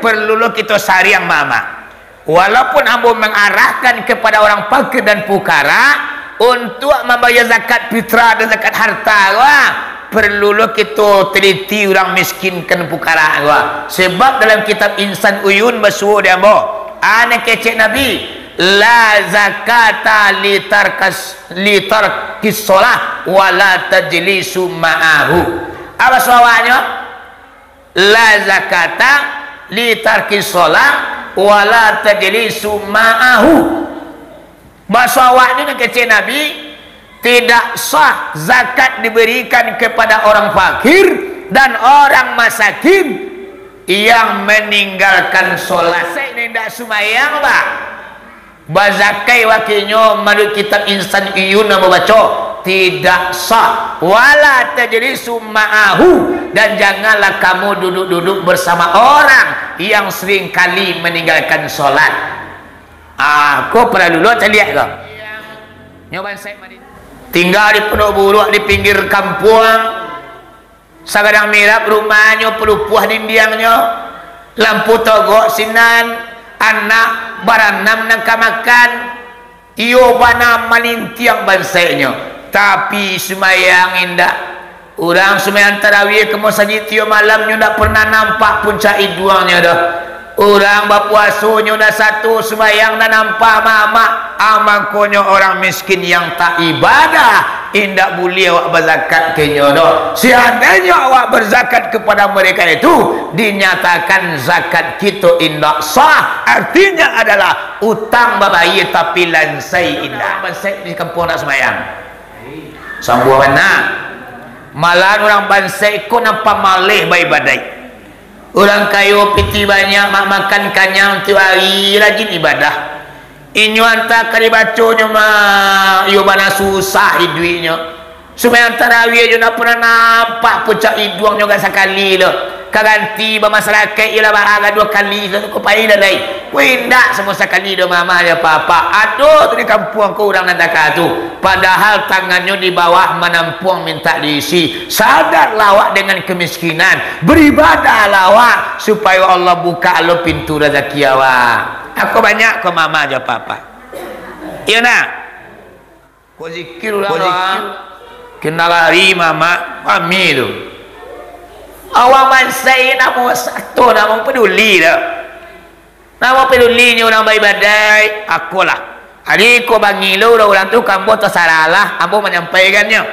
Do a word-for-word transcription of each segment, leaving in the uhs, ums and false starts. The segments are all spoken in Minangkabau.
Perlu lo kito sariang, mamak. Walaupun ambo mangarahkan kepada urang fakir dan pukara untuak mambayar zakat fitrah dan zakat harta ko, ah, perlu lo kito teliti urang miskin dan pukara ko, ah. Sebab dalam kitab Insan Uyun basuo di ambo, a nan kecek Nabi, "La zakata li tarkas, li tarkis shalah, wa la tajlisu ma'ahu." Apo basuo awaknyo? "La zakata li tarkis shalah, wa la tajlisu ma'ahu." Basuo awaknyo nan kecek Nabi, tidak sah zakat diberikan kepada orang fakir dan orang masakin yang meninggalkan sholat. Saya ini tidak sumayang, Pak. Bazakai wakinyo manuruik kitab Insan Uyun nan babaco, tidak sah. "Wala tajlisu ma'ahu," dan janganlah kamu duduk-duduk bersama orang yang seringkali meninggalkan sholat. Ah, ko paralu lo caliak ko. Nyo bansaik mari. Tingga di Pondok Buruak di pinggir kampuang. Sagadang mirap rumahnyo, palupuah dindiangnyo, lampu togok sinan, anak baranam nan ka makan, iyo bana malintiang bansaiknyo, tapi sumayang indak. Urang sumayang tarawih ka masajik tiok malam, nyo ndak pernah nampak puncak iduangnyo doh. Urang bapuaso nyo ndak sato, sumayang ndak nampak amak-amak, a mangkonyo urang miskin yang tak ibadah, indak buliah awak bazakat ka inyo doh. Seandainyo awak berzakat kepada mereka itu, dinyatakan zakat kito indak sah, artinya adalah utang babayia tapi lansai indak. Bansaik di kampuang ndak sumayang. Sambuah bana. Malahan urang bansaik ko nan pamaleh baibadaik. Urang kayo pitih banyak, mak makan kanyang tiok ari, rajin ibadah. Inyo antah ka dibaconyo mah, iyo bana susah iduiknyo. Sumayang tarawih jo ndak pernah nampak puncak iduangnyo agak sakali lo. Ka ganti bamasarakaik iyo lah baa ka duo kali, satu ko pai lah lai. Weh, indak samo sakali doh mama jo papa. Ado tu di kampuang ko urang nan taka tu. Padahal tangannyo di bawah manampuang mintak diisi. Sadarlah awak dengan kemiskinan. Beribadahlah awak, supayo Allah bukak lo pintu razaki awak. Ako banyak ko mama jo papa. Iyo nak? Ko zikir urang doh. Kenal hari mama, mami tu. Awak mansai namo sato, namo peduli doh. Namo pedulinyo urang baibadai, akolah. Ari ko bangilo urang-urang tu, ka ambo tasarahlah, ambo manyampaikannyo.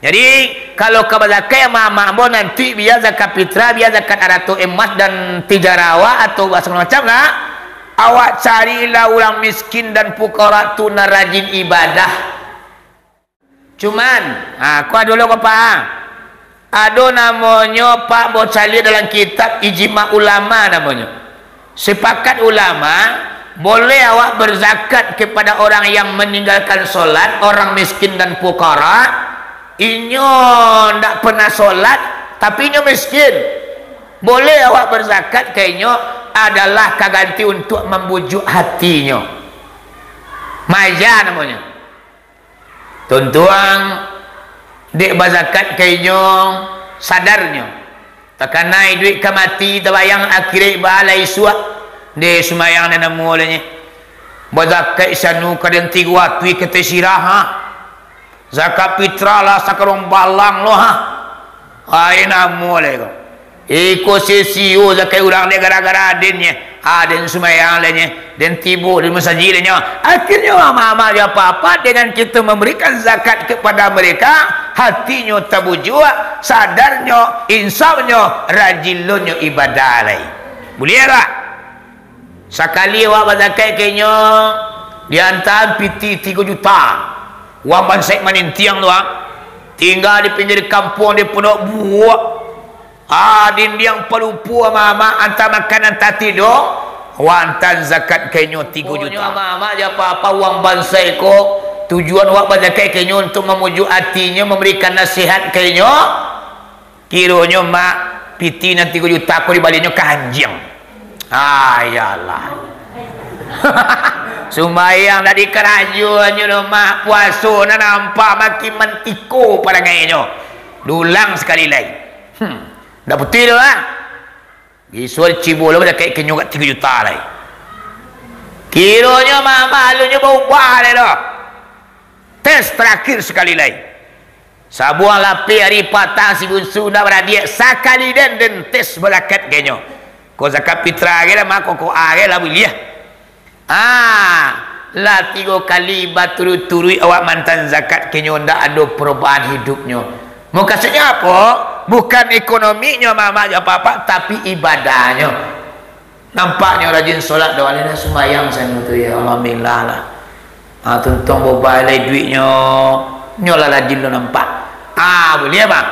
Jadi, kalau ka bazakat amak-amak ambo nanti, bia zakat fitrah, bia zakat arato emas dan tijarah awak, atau sagalo macam lah, awak carilah urang miskin dan pukara tu nan rajin ibadah. Cuman, ha, ko ado lo ko, Pak. Ado namonyo, Pak, ambo caliak dalam kitab Ijma Ulama namonyo. Sepakat ulama, boleh awak berzakat kepada orang yang meninggalkan solat, orang miskin dan pukara. Inyo ndak pernah solat, tapi inyo miskin. Boleh awak berzakat ka inyo, adalah ka ganti untuk mambujuak hatinyo. Maja namonyo. Tuntuang, dek bazakat ka inyo, sadarnyo. Takana iduik ka mati, tabayang akhirat baa lai isuak. Dek sumayang nan namo lai nyo. Bazakat sanu ka den tigo atuih ka tasirah, ha. Zakat fitrah lah sakarong balang lo, ha. Ai namo lai ko. Iko sisio zakat urang dek gara-gara adennyo. Aden sumayang lai nyo. Den tibo di masajik lai nyo. Akhirnyo mama-mama jo papa dengan kito memberikan zakat kepada mereka, hatinyo tabujuak, sadarnyo, insafnyo, rajin lo nyo ibadah lai. Buliah tak? Sakali awak bazakat ka inyo, diantaan pitih tigo juta. Uang bansaik manintiang tu, ah. Tingga di pinggir kampuang di Pondok Buak. Ah, dindiang palupuah mama, antah makan, antah tido. Awak antaan zakat ka inyo tigo juta. Pokoknyo, amak-amak jo papa, uang bansaik ko, tujuan awak bazakat ka inyo untuk mamujuak atinyo, mambarikan nasihat ka inyo. Kironyo, mak, pitih nan tigo juta ko dibaliaknyo kanjiang. Ah, iyolah. Sumbayang dak dikarajonyo doh, mak. Puaso nan nampak makin mantiko parangainyo. Dulang sakali lai. Hmm. Dak putuih doh, ah. Bisuak cibo lo, dah kayak kenyo kat tigo juta lai. Kironyo mama alunyo baubah lai doh. Tes terakhir sakali lai. Sabuah lapeh ari patang si bunsu ndak baradiak, sakali den, den tes barakat kenyo. Ko zakat fitrah agiah lah, mako ko agiah lah buliah. Ah, lah tigo kali baturuik-turuik awak mantan zakat, kenyo ndak ado perubahan hidupnyo. Mukasuiknyo apo? Bukan ekonominyo mamak jo apak-apak, tapi ibadahnyo. Nampaknyo rajin solat doh, alena sumbayang sano tu, ya, alhamdulillah lah. Ah, tuntuang baubah lai duitnyo, nyo lah rajin lo nampak. Ah, buliah, Bang.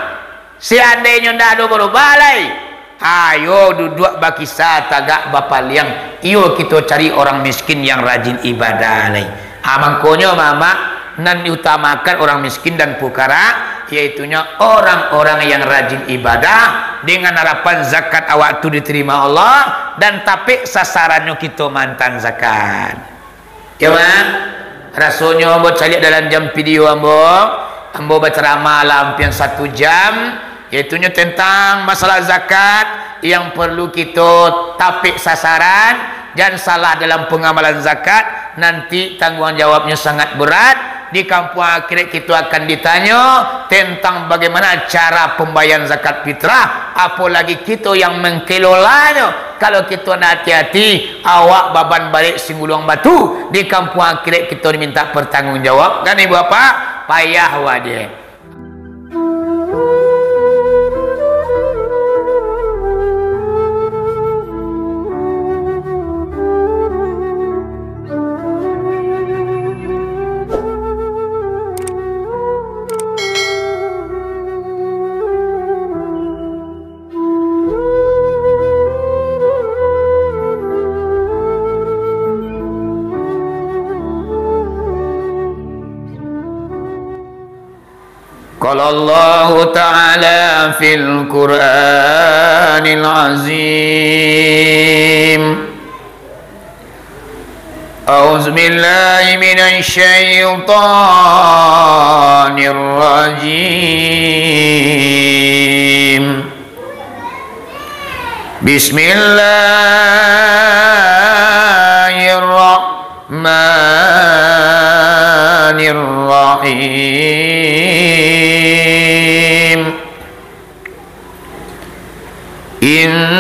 Seandainyo ndak ado barubah lai, ayo duduak bakisa tagak bapaliang. Iyo, kito cari orang miskin yang rajin ibadah lai. Ha, mangkonyo, mamak, nan diutamakan orang miskin dan pukara, yaitunyo orang-orang yang rajin ibadah, dengan harapan zakat awak tu diterima Allah, dan tapek sasarannyo kito mantan zakat. Yo, Mak? Rasonyo ambo caliak dalam jam video ambo, ambo bacaramah lah ampiang satu jam, yaitunyo tentang masalah zakat yang perlu kito tapek sasaran, jan salah dalam pengamalan zakat, nanti tangguang jawabnyo sangat berat, di kampuang akhirat kito akan ditanyo tentang bagaimana cara pembayaran zakat fitrah, apolagi kito yang mengkelolanya. Kalau kito ndak hati-hati, awak baban barek singguluang batu, di kampuang akhirat kito diminta bertanggung jawab, kan, Ibu Bapak? Payah wadiah. قال الله تعالى في القرآن العظيم. أعوذ بالله من الشيطان الرجيم. بسم الله الرحمن الرحيم. إنما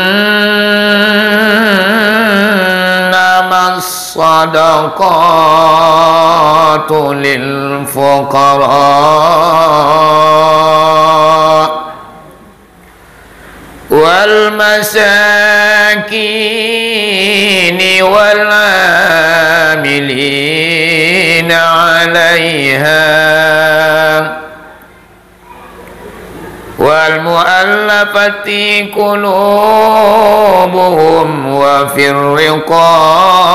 الصدقات للفقراء والمساكين والعاملين عليها والمؤلفة قلوبهم وفي الرقاب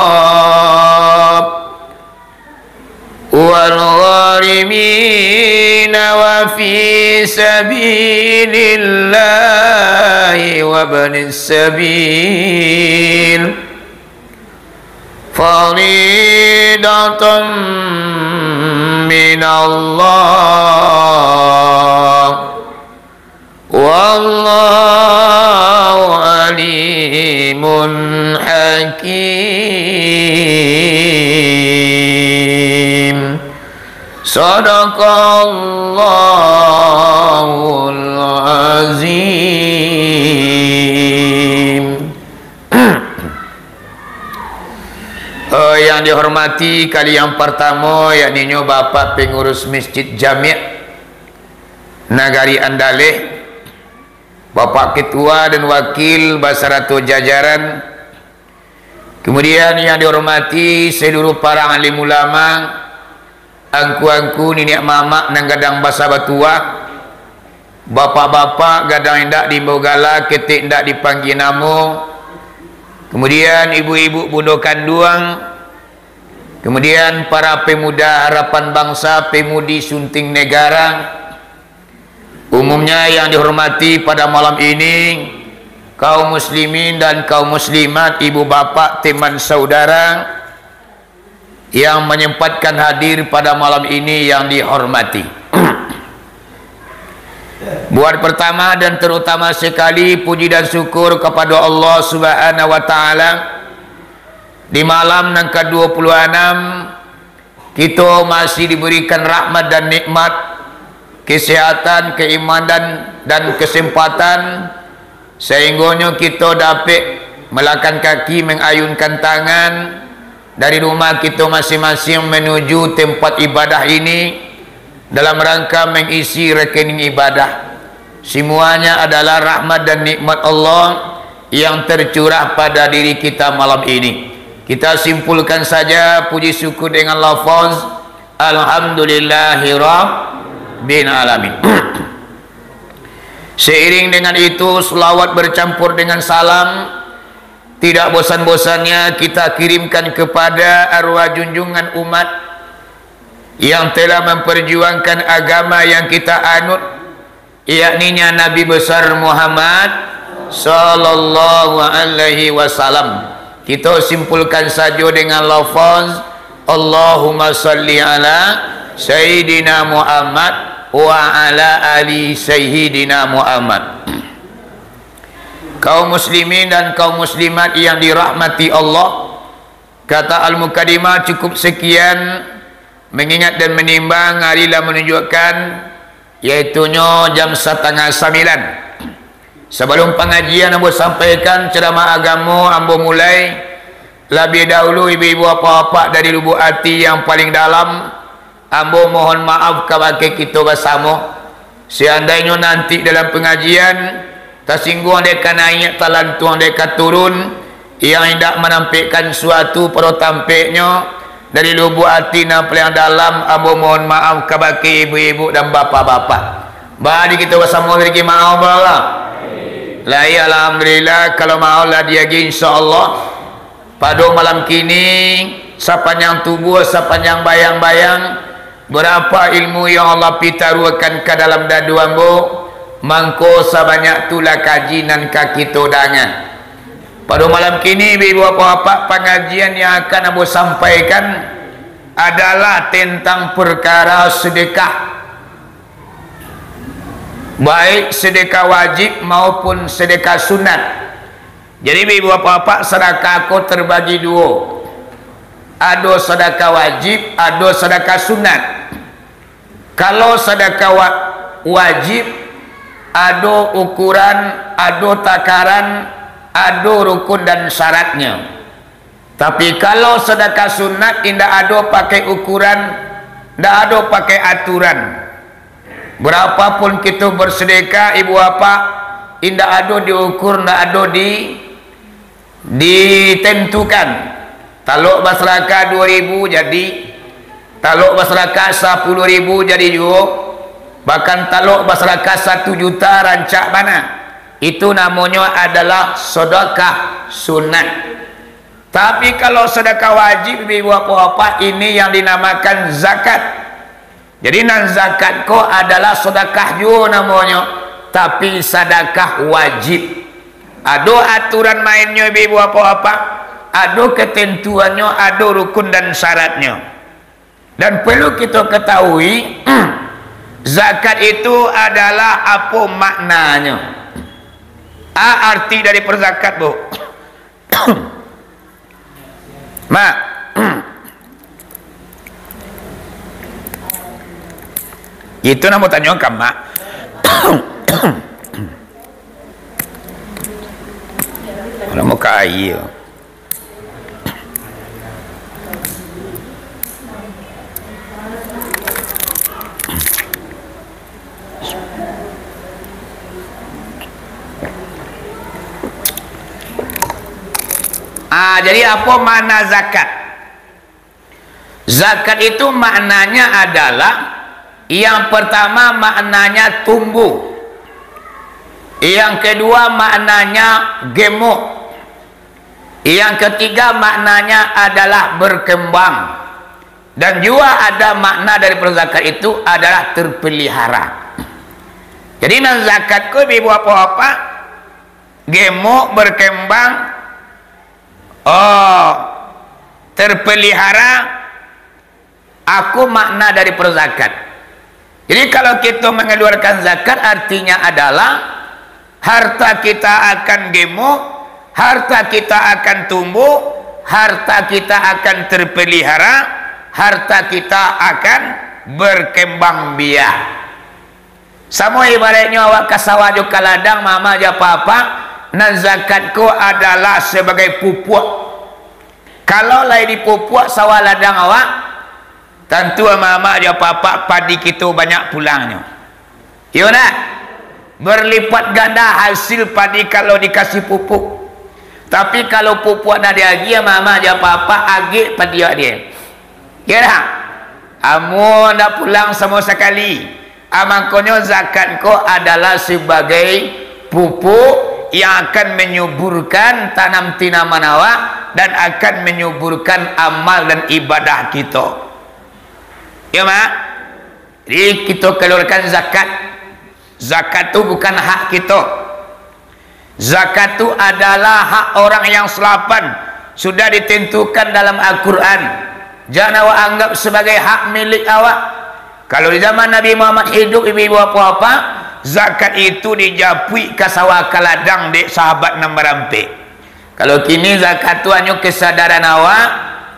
والغارمين وفي سبيل الله وابن السبيل فريضة من الله والله عليم حكيم. صدق الله العظيم. Eh, yang dihormati, kali yang pertama, yakninyo Bapak Pengurus Masjid Jami' Nagari Andaleh, Bapak Ketua dan Wakil basarato jajaran, kemudian yang dihormati seluruh para alim ulama, angku-angku, niniak mamak nan gadang basa batuah, bapak-bapak gadang indak diimbau gala, ketek indak dipanggia namo, kemudian ibu-ibu bundo kanduang, kemudian para pemuda harapan bangsa, pemudi Sunting Negara, umumnya yang dihormati pada malam ini, kaum muslimin dan kaum muslimat, ibu bapak, teman saudara, yang menyempatkan hadir pada malam ini yang dihormati. Buat pertama dan terutama sekali, puji dan syukur kepada Allah Subhanahu wa Ta'ala. Di malam nan ka dua puluh anam, kito masih diberikan rahmat dan nikmat, kesehatan, keimanan, dan kesempatan, sehinggonyo kito dapek melangkahkan kaki, mengayunkan tangan dari rumah kito masing-masing menuju tempat ibadah ini dalam rangka mengisi rekening ibadah. Semuanya adalah rahmat dan nikmat Allah yang tercurah pada diri kita malam ini. Kita simpulkan saja puji syukur dengan lafaz, "Alhamdulillahirabbil alamin." Seiring dengan itu, selawat bercampur dengan salam tidak bosan-bosannya kita kirimkan kepada arwah junjungan umat yang telah memperjuangkan agama yang kita anut, yakninya Nabi Besar Muhammad sallallahu alaihi wasallam. Kita simpulkan saja dengan lafaz, "Allahumma salli ala Sayyidina Muhammad wa ala ali Sayyidina Muhammad." Kaum muslimin dan kaum muslimat yang dirahmati Allah, kata Al-Mukaddimah cukup sekian, mengingat dan menimbang hari lah menunjukkan, yaitunyo jam satangah sambilan. Sabalum pangajian ambo sampaikan ceramah agamo, ambo mulai, labiah dahulu ibu-ibu, apak-apak dari lubuk ati yang paling dalam, ambo mohon maaf kabake kito basamo. Seandainyo nanti dalam pangajian, tasingguang dek ka naiak, talantuang dek ka turun, yang indak manampekkan suatu pado tampeknyo, dari lubuk ati nan paling dalam, ambo mohon maaf kabake ibu-ibu dan bapak-bapak. Bari kito basamo lagi maaf, Allah. Lai, alhamdulillah, kalau maaf lah diagi, insyaallah. Pado malam kini, sapanjang tubuah, sapanjang bayang-bayang, barapa ilmu yang Allah pitaruahkan ka dalam dadu ambo, mangko sabanyak tu lah kaji nan ka kito danga. Pado malam kini, ibu-ibu, apak-apak, pangajian yang akan ambo sampaikan adalah tentang perkara sedekah, baik sedekah wajib maupun sedekah sunat. Jadi, ibu-ibu, apak-apak, sadakah ko terbagi duo. Ado sadakah wajib, ado sadakah sunat. Kalau sadakah wa-, wajib, ado ukuran, ado takaran, ado rukun dan syaratnyo. Tapi, kalau sadakah sunat, indak ado pakai ukuran, indak ado pakai aturan. Barapapun kito bersedekah, ibu apak, indak ado diukur, indak ado di, ditentukan. Talok basadakah duo ribu jadi, talok basadakah sapuluah ribu jadi juo, bahkan talok basadakah satu juta rancak bana. Itu namonyo adalah sadakah sunat. Tapi, kalau sadakah wajib, ibu apak-apak, ini yang dinamakan zakat. Jadi, nan zakat ko adalah sadakah juo namonyo, tapi sadakah wajib. Ado aturan mainnyo, ibu apak-apak, ado ketentuannyo, ado rukun dan syaratnyo. Dan perlu kito ketahui, zakat itu adalah apo maknanyo? A, arti dari perzakat, Bu. Mak. Itu namo tanyo ka Mak. Namo ka aia. Ah, jadi apo makna zakat? Zakat itu maknanya adalah, yang pertama maknanya tumbuh, yang kedua maknanya gemuk, yang ketiga maknanya adalah berkembang, dan juga ada makna dari perzakat itu adalah terpelihara. Jadi, nan zakat ko, ibu apak-apak, gemuk, berkembang, oh, terpelihara, aku makna dari perzakat. Jadi, kalau kita mengeluarkan zakat, artinya adalah harta kita akan gemuk, harta kita akan tumbuh, harta kita akan terpelihara, harta kita akan berkembang biak. Samo ibaratnyo awak ka sawah jo ka ladang, mama jo papa, nan zakat ko adalah sabagai pupuak. Kalau lai dipupuak sawah ladang awak, tantu mama jo papa, padi kito banyak pulangnyo. Iyo ndak? Berlipat ganda hasil padi kalau dikasih pupuk. Tapi kalau pupuak nan diagiah mama jo papa, agek padi awak dia. Iyo ndak? Amuah ndak pulang samo sakali. Ah, mangkonyo zakat ko adalah sabagai pupuk yang akan menyuburkan tanam tinaman awak dan akan menyuburkan amal dan ibadah kito. Iyo, Mak? Jadi, kito keluarkan zakat. Zakat tu bukan hak kito. Zakat tu adalah hak orang yang salapan, sudah ditentukan dalam Al-Quran. Jan awak anggap sabagai hak milik awak. Kalau di zaman Nabi Muhammad hidup, ibu-ibu, bapak-bapak, zakat itu dijapuik ka sawah ka ladang dek sahabat nan barampek. Kalau kini zakat tu hanyo kesadaran awak,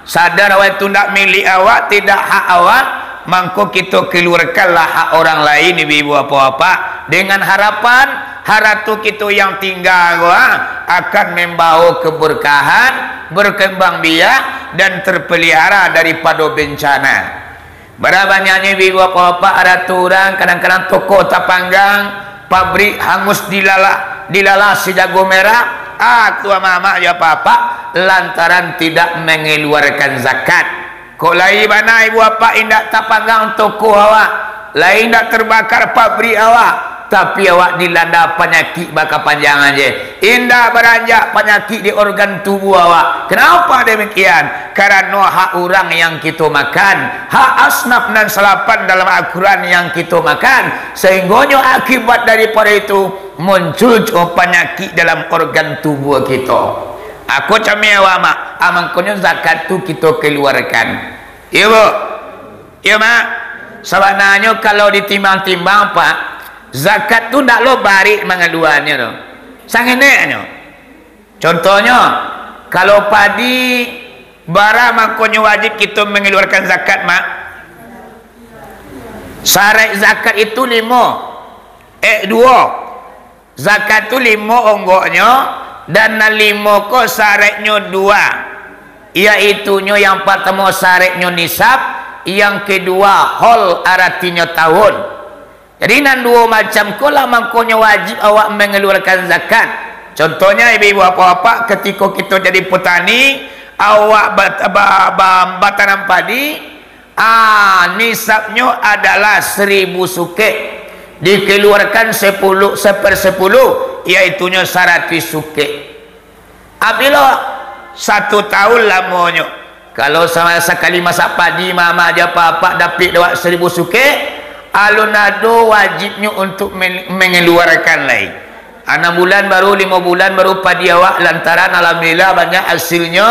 sadar awak tu ndak milik awak, tidak hak awak, mangko kito keluarkanlah hak orang lain, ibu-ibu, bapak-bapak, dengan harapan harato kito yang tingga ko, ah, akan membawa keberkahan, berkembang biak, dan terpelihara daripado bencana. Bara banyaknyo ibu-ibu, bapak-bapak, ado urang kadang-kadang toko tapanggang, pabrik hangus dilala, dilala si jago merah, ah, tu amak-amak jo bapak-bapak, lantaran tidak mengeluarkan zakat. Kok lai bana ibu bapak indak tapanggang toko awak, lai indak terbakar pabrik awak, tapi awak dilanda panyakik bakapanjangan je. Indak baranjak panyakik di organ tubuh awak. Kenapa demikian? Karano hak urang yang kito makan, hak asnaf nan salapan dalam Al-Quran yang kito makan, sahinggonyo akibat daripado itu muncul jo panyakik dalam organ tubuh kito. Ako cameh awak, Mak, ah, mangkonyo zakat tu kito keluarkan. Iyo, Bu? Iyo, Mak? Sabananyo kalau ditimbang-timbang, Pak, zakat tu ndak lo barek mangaluanyo tu. Sangeneknyo. Contohnyo, kalau padi, bara mangkonyo wajib kito mangaluarkan zakat, Mak? Saraik zakat itu limo. Eh, duo. Zakat tu limo onggoknyo, dan nan limo ko saraiknyo dua, yaitunyo yang partamo saraiknyo nisab, yang kedua haul, aratinyo tahun. Jadi, nan duo macam ko lah mangkonyo wajib awak mangaluarkan zakat. Contohnyo, ibu-ibu, bapak-bapak, katiko kito jadi patani, awak bat-, ba-, ba-, batanam padi, Ah, nisabnyo adalah saribu sukek, dikaluarkan sapuluah, saparsapuluah, yaitunyo saratuih sukek. Apabilo satu tahun lamonyo, kalau sa-, sakali masak padi, mama jo bapak dapek dek awak saribu sukek, alun ado wajibnyo untuak men-, mangaluarkan lai. Anam bulan baru, limo bulan baru padi awak lantaran alhamdulillah banyak hasilnyo,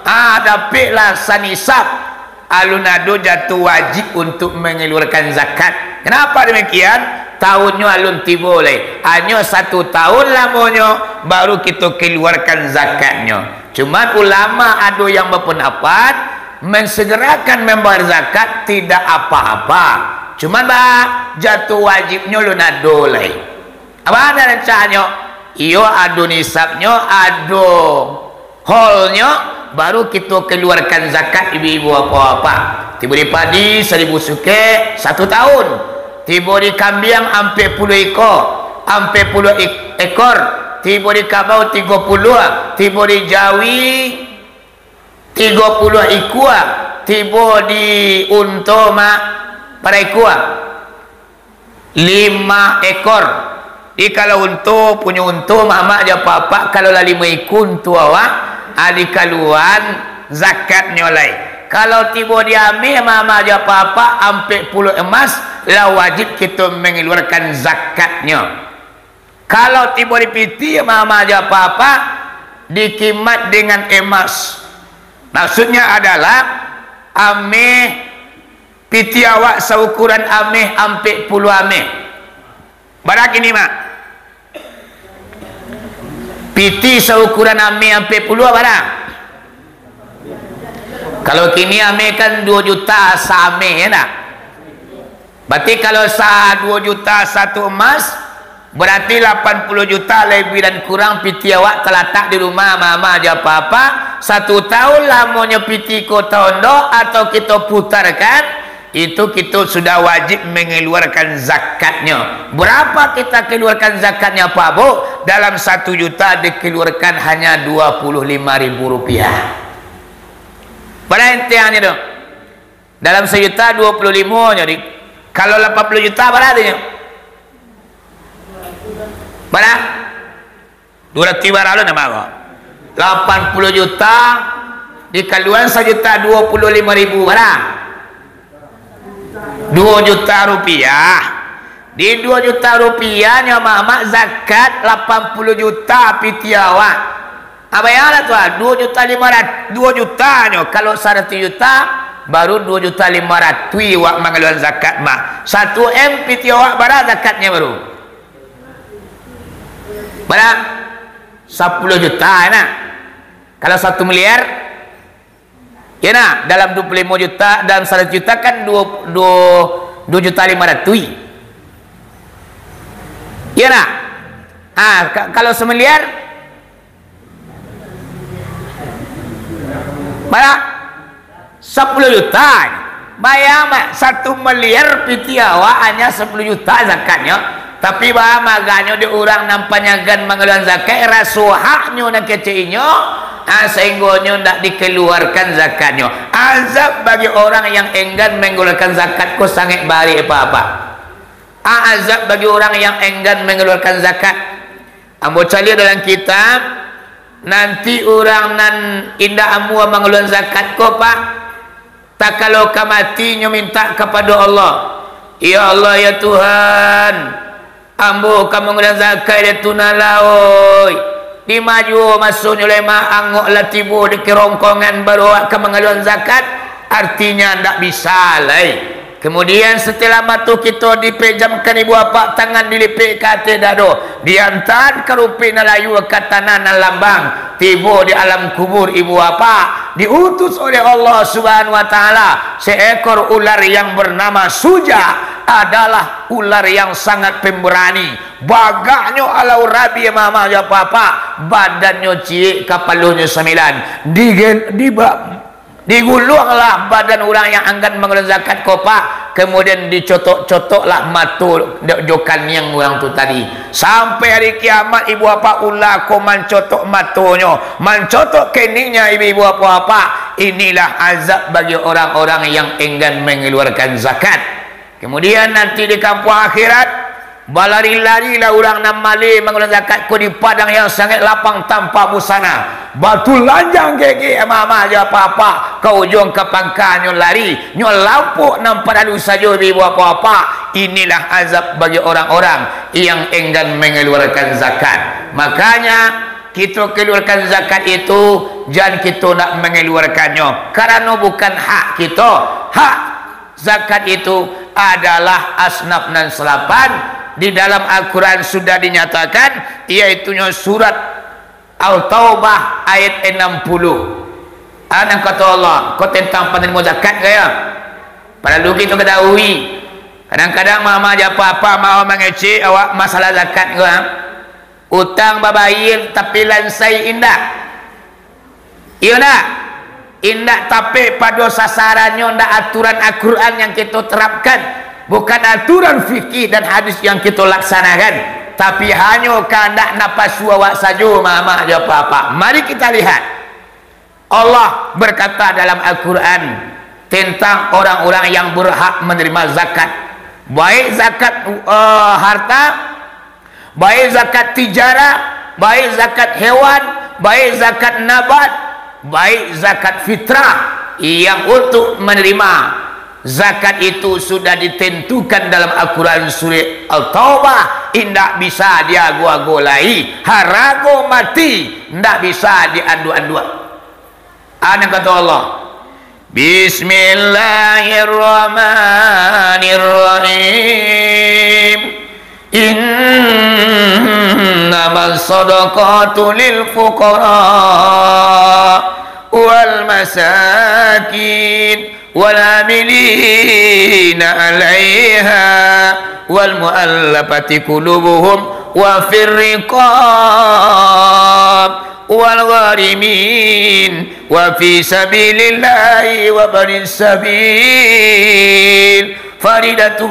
ah, dapeklah sanisab. Alun ado jatuah wajib untuak mangaluarkan zakat. Kenapa demikian? Tahunnyo alun tibo lai. Hanyo satu tahun lamonyo, baru kito kaluarkan zakatnyo. Cuman ulama ado yang bapandapat, mensegerakan mambayar zakat tidak apa-apa. Cuman, ba, jatuah wajibnyo alun ado lai. Baa nan rancaknyo? Iyo, ado nisabnyo, ado haulnyo, baru kito kaluarkan zakat, ibu-ibu, bapak-bapak. Tibo di padi, saribu sukek, satu tahun. Tibo di kambiang, ampek puluah iko, ampek puluah ik-, ekor. Tibo di kabau, tigo puluah. Tibo di jawi, tigo puluah ikua. Tibo di unto, ma-, bara ikua? Lima ekor. Jadi, kalau unto, punyo unto, mamak jo bapak, kalau lah limo ikua unto awak, ah, dikaluan zakatnyo lai. Kalau tibo di ameh, mamak jo bapak, ampek puluah emas, lah wajib kito mangaluarkan zakatnyo. Kalau tibo di pitih, mamak jo bapak, dikimat dengan emas. Maksudnya adalah, ameh Piti awak saukuran ameh ampek puluah ameh. Bara kini, Mak? Piti saukuran ameh ampek puluah bara? Kalau kini ameh kan duo juta saameh, ya ndak? Berarti kalau sa-, duo juta satu emas, berarti lapan puluah juta lebih dan kurang piti awak talatak di rumah mama jo papa. Satu tahun lamonyo piti ko taondo atau kito putarkan, itu kito sudah wajib mengeluarkan zakatnyo. Berapa kita keluarkan zakatnya, Pak Bu? Dalam satu juta dikeluarkan hanya dua puluh lima ribu rupiah. Bara entengnyo tu? Dalam sajuta dua puluh limo nyo, Dik. Kalau lapan puluh juta, bara tu nyo? Bara? Duo ratuih bara lo namo ko. Lapan puluh juta dikaluan sajuta dua puluh limo ribu, bara? Duo juta rupiah. Di duo juta rupiah nyo, Mak, zakat lapan puluh juta piti awak. Ah, bayangkanlah tu, ah, duo juta lima ratus, duo juta nyo, kalau saratuih juta, baru duo juta lima ratus awak mangaluan zakat, Mak. Satu M piti awak bara zakatnyo baru? Bara? Sapuluah juta, nak. Kalau satu miliar, ya nak, dalam duo puluah limo juta, dalam saratuih juta kan duo, duo, duo juta lima ratus. Ya nak? Ah, ka-, kalau samiliar, bara? Sapuluah juta. Bayang, Mak, satu miliar piti awak hanya sapuluah juta zakatnyo. Tapi baa maganyo dek urang nan panyagan mangaluan zakat, raso haknyo nan kecek inyo, ah, sahinggonyo ndak dikaluarkan zakatnyo. Azab bagi orang yang enggan mengeluarkan zakat ko sangaik barek, Pak. Ah, azab bagi orang yang enggan mengeluarkan zakat. Ambo caliak dalam kitab, nanti urang nan indak amuah mangaluan zakat ko, Pak, takalo ka mati, nyo mintak kapado Allah, "Ya Allah, ya Tuhan, ambo ka mangaluan zakat, ya Tuhan Allah, oi." Dima juo masonyo lai, Mak, angok lah tibo di kerongkongan, baru awak ka mangaluan zakat, artinya ndak bisa lai. Kemudian, setelah mato kito dipejamkan ibu apak, tangan dilipek ka ateh dado, diantaan karumpik nan layua ka tanah nan lambang, tibo di alam kubur ibu apak, diutus oleh Allah Subhanahu wa Ta'ala seekor ular yang bernama Suja, adalah ular yang sangat pemberani. Bagaknyo alau rabi mama jo apak-apak, badannyo ciek, kapalonyo sambilan. Digel-, diba-, Diguluanglah badan urang yang anggan mangaluan zakat ko, Pak, kemudian dicotok-cotoklah mato dek jo kaniang urang tu tadi. Sampai hari kiamat, ibu apak, ula ko mancotok matonyo, mancotok keningnya, ibu-ibu, apak-apak. Inilah azab bagi orang-orang yang enggan mengeluarkan zakat. Kemudian nanti di kampuang akhirat, balari-larilah urang nan maleh mangaluan zakat ko di padang yang sangaik lapang tanpa busana. Batu lanjang gege mama jo apak-apak, ka ujuang ka pangkanyo lari, nyo lampok nan padalu sajo, ibu apak-apak. Inilah azab bagi orang-orang yang enggan mengeluarkan zakat. Makanya, kito keluarkan zakat itu, jan kito nak mengeluarkannyo, karano bukan hak kito. Hak zakat itu adalah asnaf nan salapan. Di dalam Al-Quran sudah dinyatakan, yaitunyo surat Al-Taubah ayat enam puluh. Ah, nan kato Allah, ko tentang panarimo zakat ko, ya. Paralu kito katahui, kadang-kadang mama jo apak-apak mau mangecek awak masalah zakat ko, ah. Utang babayia, tapi lansai indak. Iyo ndak? Indak tapek pado sasarannyo, ndak aturan Al-Quran yang kito terapkan, bukan aturan fikih dan hadis yang kito laksanakan, tapi hanyo kahandak napasu awak sajo, mama jo apak-apak. Mari kita lihat. Allah berkata dalam Al-Quran tentang orang-orang yang berhak menerima zakat, baik zakat, eh, harta, baik zakat tijarah, baik zakat hewan, baik zakat nabat, baik zakat fitrah. Yang untuk menerima zakat itu sudah ditentukan dalam Al-Quran surah Al-Taubah, indak bisa diago-ago lai, harago mati, indak bisa dianduak-anduak. Ah, nan kato Allah, Bismillahirrahmanirrahim. Innamas sadaqatu lil fuqara wal masakin wal amilina 'alaiha wal mu'allafati qulubuhum wa fir riqab wal gharimin wa fi sabilillahi wa banis sabil faridatum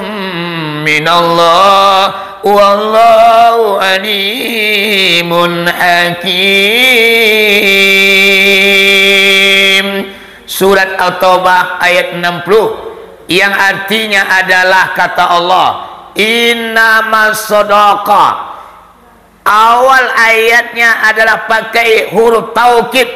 minallah wallahu alimun hakim. Surat At-Taubah ayat enam puluh, yang artinya adalah kata Allah, "Innamas sadaqah." Awal ayatnya adalah pakai huruf taukid.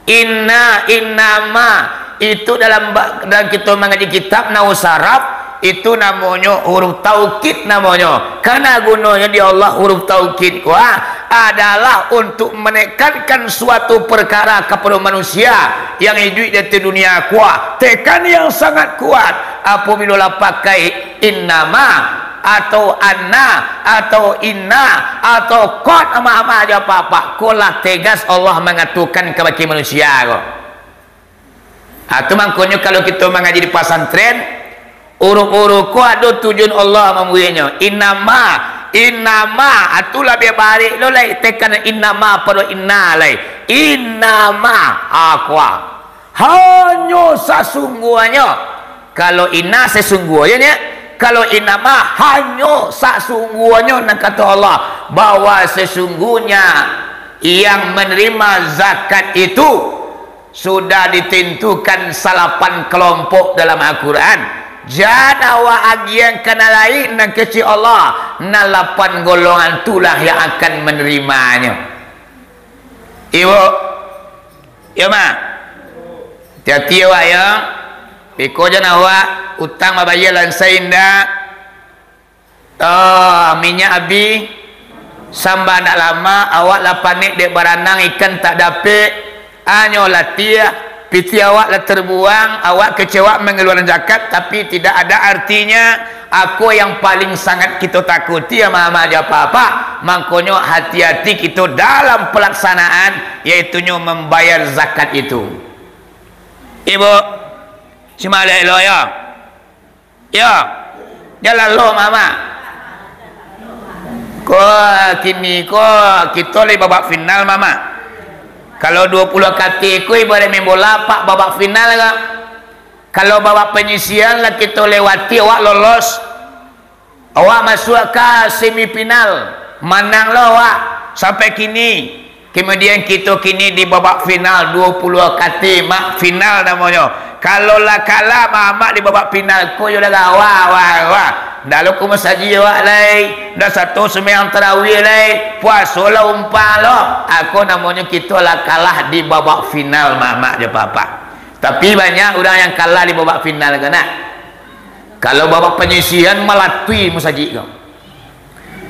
Inna, innama, itu dalam ba-, dalam kita mangaji kitab nahwu saraf, itu namonyo huruf taukid namonyo. Karena gunonyo di Allah huruf taukid ko adalah untuk menekankan suatu perkara kepada manusia yang iduik di ateh dunia ko. Tekan yang sangat kuat. Apabila lah pakai innama, atau anna, atau inna, atau qad, ama-ama aja apak-apak, ko lah tegas Allah mangatokan kabake manusia ko. Ah, tu mangkonyo kalau kito mangaji di pasantren, huruf-huruf ko ado tujuan Allah mambueknyo. Innama, innama, ah, tu labiah barek lo lai, tekan innama pado inna lai. Innama, ah, ko ah. Hanyo sasungguahnyo. Kalau inna sesungguahnyo, kalau innama hanyo sasungguahnyo, nan kato Allah, bahwa sesungguhnya yang menerima zakat itu sudah ditentukan salapan kelompok dalam Al-Quran. Jan awak agiah ka nan lain, nan kecek Allah, nan lapan golongan itulah yang akan menerimanyo. Ibu, yo, Mak? Hati-hati awak, yo. Beko jan awak utang babayia lansia indak. Ah, minyak abih, samba ndak lamak, awak lah panek dek baranang, ikan tak dapek, hanyo latiah, pitih awak lah terbuang, awak kecewa mengeluarkan zakat, tapi tidak ada artinya. Ako yang paling sangat kito takuti, ama-ama jo apak-apak, mangkonyo hati-hati kito dalam pelaksanaan, yaitunyo membayar zakat itu. Ibu, simak elok-elok, yo. Yo, jan lalo, Mamak. Ko, kini ko, kito lai babak final, Mamak. Kalau duo puluah kati ko ibarat main bola, Pak, babak final ko. Kalau babak penyisihan lah kito lewati, awak lolos. Awak masuak ka semifinal. Manang lo awak sampai kini. Kemudian kito kini di babak final, duo puluah kati, Mak, final namonyo. Kalau lah kalah, Mamak, di babak final ko, yo lah, wah, wah, wah. Ndak lo ka masajik awak lai, ndak sato sumbayang tarawih lai, puaso lah umpang lo. Ako namonyo kito lah kalah di babak final, Mamak jo Papa. Tapi banyak urang yang kalah di babak final ko, nak. Kalau babak penyisihan, malatuih masajik ko.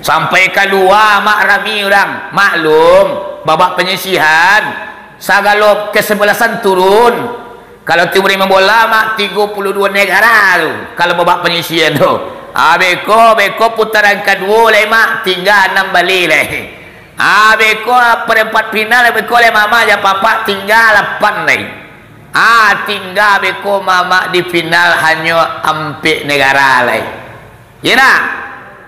Sampai kalua, Mak, rami urang. Maklum, babak penyisihan, sagalo kesebelasan turun. Kalau tim main bola, Mak, tigo puluah duo negara tu. Kalau babak penyisihan tu. Ah, beko, beko putaran kaduo lai, Mak, tingga anam baleh lai. Ah, beko perempat final, beko lai, Mamak jo Papa, tingga lapan lai. Ah, tingga beko, Mamak, di final hanyo ampek negara lai. Yo ndak?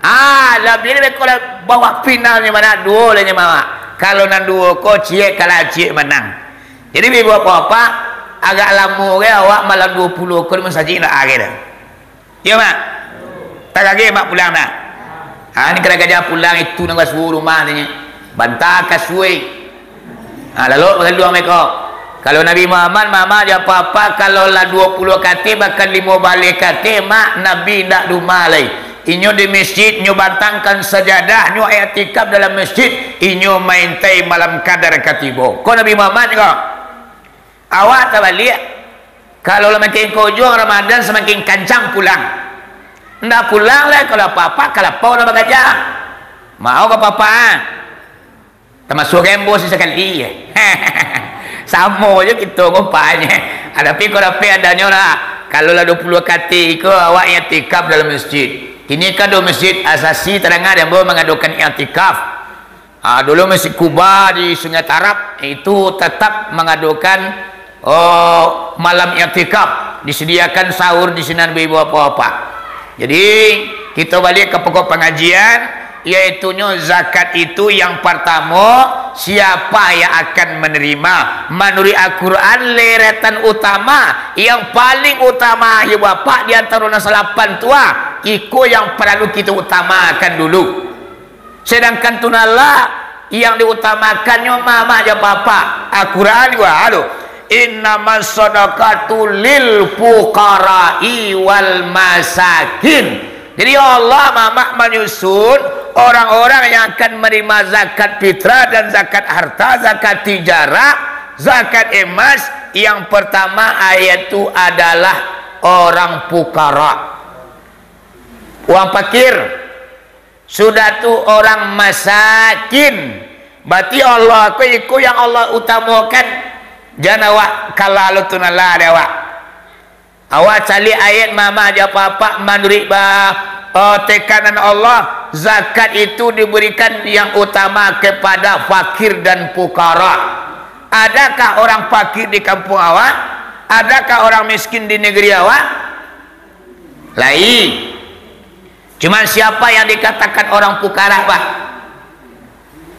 Ah, labiah beko lah babak final nyo, Mamak, duo lai nyo, Mamak. Kalau nan duo ko ciek kalah, ciek manang. Jadi, ibu bapak, agak lamo gai awak malam duo puluah ko di masajik ndak ado dah. Yo, Mak? Tagageh, Mak, pulang dah. Ha, ni kadang-kadang pulang itu nan kasuo rumah ni. Banta kasuo. Ha, lalu bagaduang meko. Kalau Nabi Muhammad, Mamak jo Papa, kalau lah duo puluah kati, bahkan limo baleh kati, Mak, Nabi indak di rumah lai. Inyo di masjid, nyo bantangkan sajadah, nyo iktikaf dalam masjid, inyo maintai malam kadar ka tibo. Ko Nabi Muhammad ko. Awak tabaliak. Kalau lah makin ka ujuang Ramadan, samakin kancang pulang. Ndak pulang lai, kalau apak-apak ka lapau lah bagajah. Mau ka apak-apak, ah? Tamasuak gembos sakali, eh. Samo jo kito ngumpanyo. Ah, tapi kok dapek adanyo lah. Kalau lah duo puluah katik iko, awak iktikaf dalam masjid. Kini kan ado masjid Asasi tadanga dek ambo mangadokan iktikaf. Ah, dulu Masjid Kuba di Sungai Tarab, itu tetap mangadokan, oh, malam iktikaf, disediakan sahur di sinan, ibu-ibu, bapak-bapak. Jadi, kita baliak ka pokok pangajian, yaitunyo zakat itu yang partamo, siapa yang akan menerima? Manuruik Al-Quran, deretan utama, yang paling utama, ibu-ibu, bapak, di antaro nan salapan tu, ah, iko yang paralu kita utamakan dulu. Sedangkan tu nan lah yang diutamakannyo mamak jo bapak. Al-Quran juo ado, "Innamas sadaqatu lil fuqara'i wal masakin." Jadi Allah mamak manyusun orang-orang yang akan menerima zakat fitrah dan zakat harta, zakat tijarah, zakat emas. Yang pertama, yaitu adalah orang fukara, orang fakir. Sudah tu orang masakin. Berarti Allah ko iko yang Allah utamakan. Jan awak kalalu tu nan lah dek awak. Awak caliak ayat mamak jo bapak manuruik ba, eh, tekanan Allah, zakat itu diberikan yang utama kepada fakir dan fukara. Adakah orang fakir di kampung awak? Adakah orang miskin di negeri awak? Lai. Cuman siapa yang dikatakan orang fukara, bah?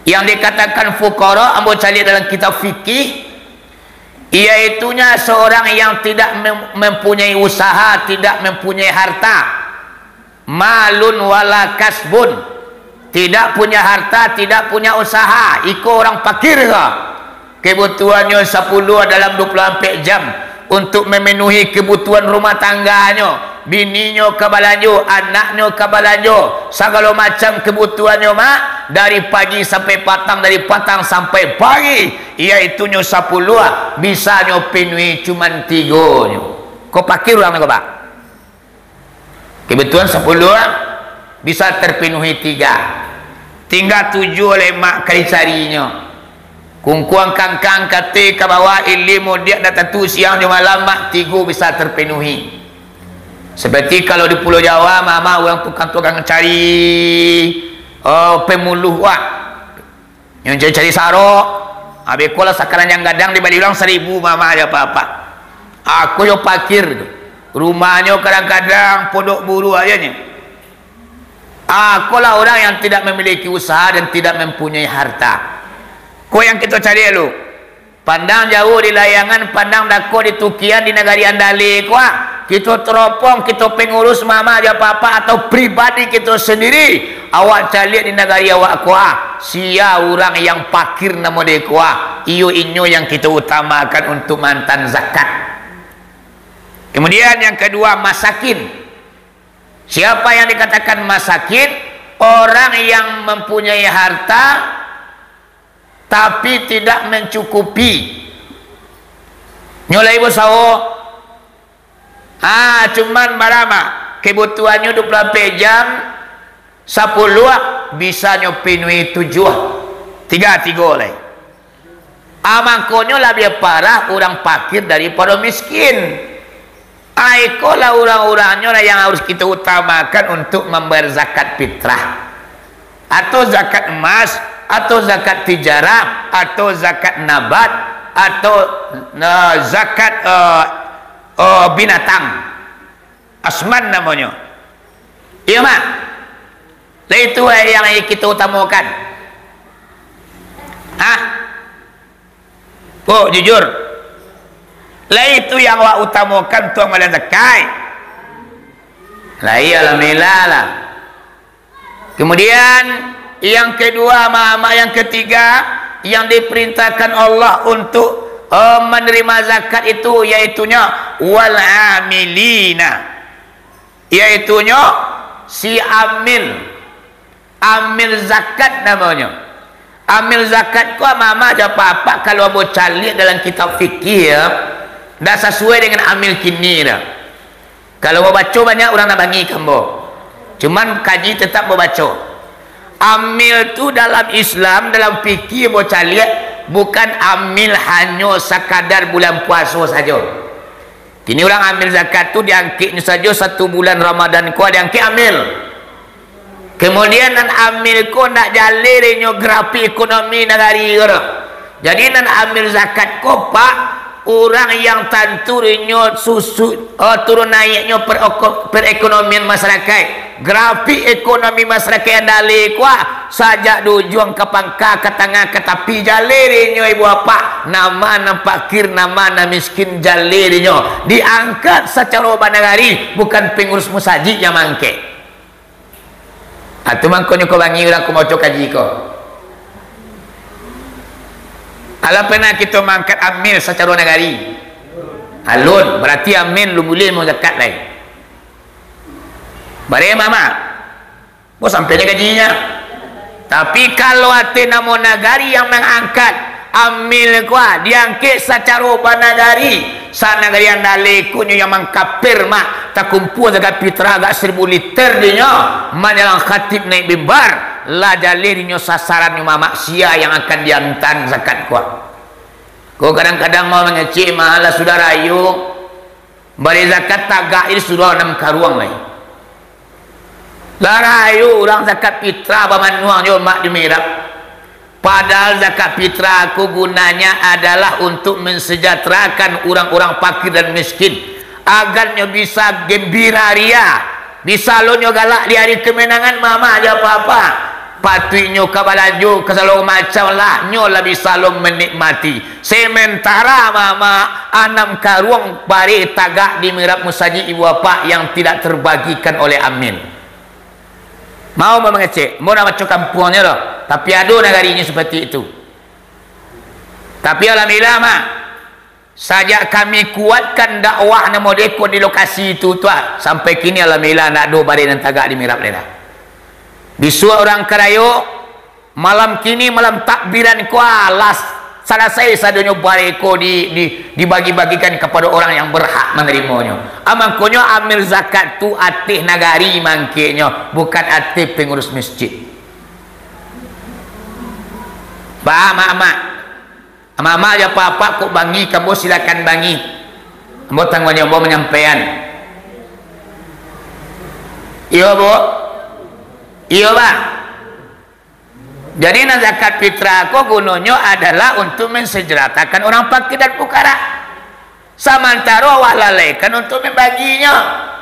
Yang dikatakan fukara, ambo caliak dalam kitab fikih, iaitunyo seorang yang tidak mem-, mempunyai usaha, tidak mempunyai harta. Malun wala kasbun. Tidak punya harta, tidak punya usaha. Iko orang fakir ko. Kebutuhannyo sapuluah dalam dua puluh ampek jam untuk memenuhi kebutuhan rumah tangganyo. Bininyo ka balanjo, anaknyo ka balanjo, sagalo macam kebutuhannyo, mak, dari pagi sampai patang, dari patang sampai pagi, yaitunyo sapuluah, bisanyo penuhi cuman tigonyo. Ko fakir urang ko, Pak? Kebutuhan sapuluah bisa terpenuhi tiga. Tingga tujuah lai, mak, ka dicarinyo. Kungkuang kangkang kateh ka bawah, ilia mudiak dak tantu siang jo malam, mak, tigo bisa terpenuhi. Seperti kalau di Pulau Jawa, mamak, urang tukang-tukang cari, oh, pemuluh, wah. Nyo cari-cari sarok, abih ko lah sakaranjang gadang dibali urang saribu, mamak, jo bapak-bapak. Ako yo fakir tu. Rumahnyo kadang-kadang pondok buruak aja nyo. Ako lah urang yang tidak memiliki usaha dan tidak mempunyai harta. Ko yang kito cari dulu. Pandang jauah di layangan, pandang dakek di tukian, di nagari andali ko, ah. Kito teropong, kito pengurus, mamak jo bapak, atau pribadi kito sendiri, awak caliak di nagari awak ko, ah. Sia urang yang fakir namo dek ko, ah. Iyo inyo yang kito utamakan untuk maantaan zakat. Kemudian yang kedua, masakin. Siapa yang dikatakan masakin? Orang yang mempunyai harta, tapi tidak mencukupi. Nyo lai basawo. Ah, cuman bara, mak? Kebutuhannyo dua puluh ampek jam, sapuluah, bisanyo pinuhi tujuah. Tiga, tigo lai. Ah, mangkonyo labiah parah urang fakir daripado miskin. Ah, ikolah urang-urangnyo lah yang harus kito utamakan untuk mambayar zakat fitrah. Atau zakat emas, atau zakat tijarah, atau zakat nabat, atau, nah, zakat, eh, eh, binatang. Asman namonyo. Iyo, mak? Lah itu, eh, yang kito utamakan. Hah? Oh, jujur. Lah itu yang awak utamakan, tuang malah zakat. Lah iyo, alhamdulillah lah. Kemudian, yang kedua, ma-, ma-, yang ketiga, yang diperintahkan Allah untuk, eh, menerima zakat itu, yaitunyo, wal amilina, yaitunyo si amil, amil zakat namonyo. Amil zakat ko, mamak jo bapak, kalau ambo caliak dalam kitab fikih, ya, ndak sasuai dengan amil kini dah. Kalau babaco banyak urang nak bangi ka ambo. Cuman kaji tetap babaco. Amil tu dalam Islam, dalam fikih ambo caliak, bukan amil hanyo sakadar bulan puaso sajo. Kini urang amil zakat tu diangkeknyo sajo satu bulan Ramadan ko diangkek amil. Kemudian nan amil ko ndak jaleh dek inyo grafik ekonomi nagari ko doh. Jadi nan amil zakat ko, Pak, urang yang tantu dek inyo susu-, eh, turun naiknyo pereko-, perekonomian masyarakaik. Grafik ekonomi masyarakaik yang jaleh ko, sajak di ujuang ka pangka, ka tangah, ka tapi, jaleh dek inyo ibu bapak. Nama nan pakir, nama nan miskin, jaleh dek inyo. Diangkat sacaro banagari, bukan pengurus musajik yang mangkek. Atu mangkonyo ko bangih urang ko maoco kaji ko. Alah pernah kito mangkat amil sacaro nagari? Alun, berarti amil lun buliah mau zakat lai. Bare mama. Bo sampai nyo gajinyo. Tapi kalau ateh namo nagari yang mangangkat, amil ko, ah, diangkek sacaro banagari, sanagari yang jaleh ko nyo yang mangkapir mah, takumpua zakat fitrah agak seribu liter dinyo, manyalang khatib naik mimbar, lah jaleh dinyo sasarannyo mamak sia yang akan diantan zakat ko. Ko kadang-kadang mau mangecek mah, lah sudah rayo, Bari zakat tagak di surau anam karuang lai. Lah rayo urang zakat fitrah bamanuang jo mak di mirab. Padahal zakat fitrah ko gunanya adalah untuk mensejahterakan urang-urang fakir dan miskin, agar nyo bisa gembira ria, bisa lo nyo galak di hari kemenangan, mama jo papa. Patuiknyo ka balanjo ka sagalo macam lah, nyo lah bisa lo menikmati. Sementara mama anam karuang bareh tagak di mirab musajik ibu bapak yang tidak terbagikan oleh amin. Mau mangecek, mau nak maco kampuangnyo doh, tapi ado nagarinyo seperti itu. Tapi alhamdulillah, Mak, sajak kami kuatkan dakwah nan model ko di lokasi tu, tu ah, sampai kini alhamdulillah ndak ado bareh nan tagak di mirab lai dah. Bisuak urang karayo, malam kini, malam takbiran ko, alas, salasai sadonyo bareh ko di, di, dibagi-bagikan kapado urang yang berhak manarimonyo. Ah, mangkonyo amil zakat tu ateh nagari mangkeknyo, bukan ateh pengurus masjid. Ba, Mak, Mak. Amak-amak jo apak-apak kok bangih, ka ambo silakan bangih. Ambo tangguang jawab manyampaian. Iyo, Bu? Iyo, Bah? Jadi, nan zakat fitrah ko gunonyo adalah untuk mensejahterakan urang fakir dan fukara. Samantaro awak lalaikan untuk mambaginyo.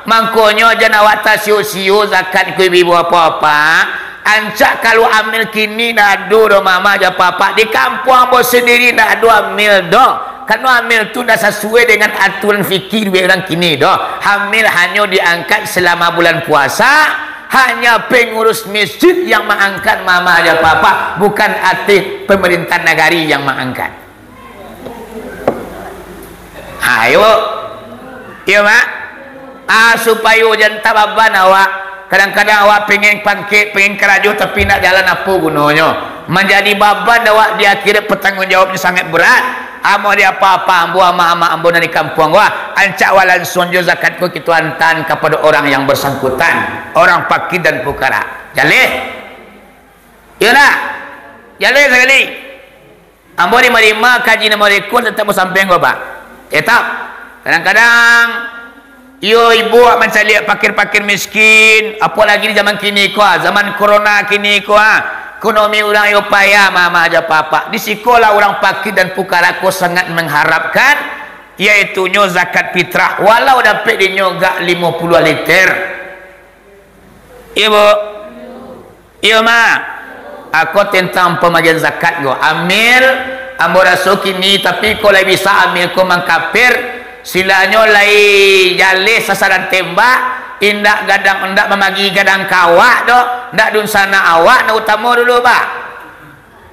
Mangkonyo jan awak tasio-sio zakat ko, ibu-ibu, apak-apak. Ancak kalau amil kini ndak ado doh, mama jo apak-apak. Di kampuang ambo sandiri ndak ado amil doh. Karano amil tu ndak sasuai dengan aturan fikih duit urang kini doh. Amil hanyo diangkat selama bulan puasa, hanya pengurus masjid yang maangkat, mama jo apak-apak, bukan ateh pemerintah nagari yang maangkat. Ha, iyo. Iyo, Mak. Ah, supayo jan tababan awak. Kadang-kadang awak pengen pangkek, pengen karajo, tapi ndak jalan, apo gunonyo? Manjadi baban awak di akhirat, patangguang jawabnyo sangat berat. Ambo di apak-apak ambo, amak-amak ambo nan di kampuang ko, ancak awak lansuang jo zakat ko kito antaan kapado urang yang bersangkutan, urang fakir dan fukara. Jaleh? Iyo ndak? Jaleh sakali. Ambo dima-dima kaji nan model ko, tetap ambo sampaian ko, Pak. Tetap. Kadang-kadang, iyo, ibu awak mancaliak fakir-fakir miskin, apolagi di zaman kini ko, ah, zaman corona kini ko, ah. Ekonomi urang iyo payah, mama jo apak-apak. Di sikolah urang fakir dan fukara ko sangat mengharapkan, yaitunyo zakat fitrah, walau dapek dinyo gak limo puluah liter. Iyo, Bu? Iyo, Ma. Ako tentang pambagian zakat ko. Amil, ambo raso kini, tapi ko lai bisa amil ko mangkapir, silanyo lai jaleh sasaran tembak, indak gadang, indak mambagi gadang ka awak doh, indak dunsanak awak nan utamo dulu, Pak.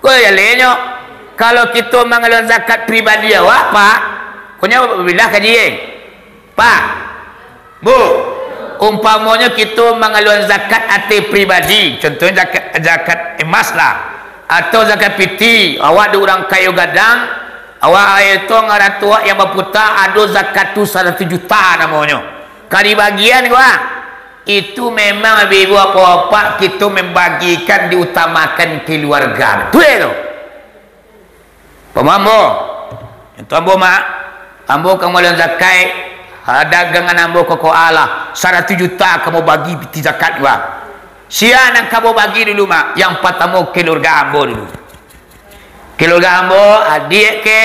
Ko jalehnyo, kalau kito mangaluan zakat pribadi awak, Pak, konyo bilah kaji, eh? Pak, Bu, umpamonyo kito mangaluan zakat ateh pribadi, contohnyo zakat, zakat emas lah, atau zakat piti, awak dek urang kayo gadang, awak aia tong aratuak yang baputa, ado zakat tu saratuih juta namonyo. Ka dibagian ko, ah. Itu memang ibu-ibu apak-apak kito membagikan diutamakan keluarga. Betul tu? Paham ambo? Contoh ambo, Mak, ambo ka mangaluan zakat, Ah, dagangan ambo ko, ko alah, saratuih juta ka ambo bagi piti zakat ko. Sia nan ka ambo bagi dulu, Mak? Yang patamo, keluarga ambo dulu. Keluarga ambo, adiak ke,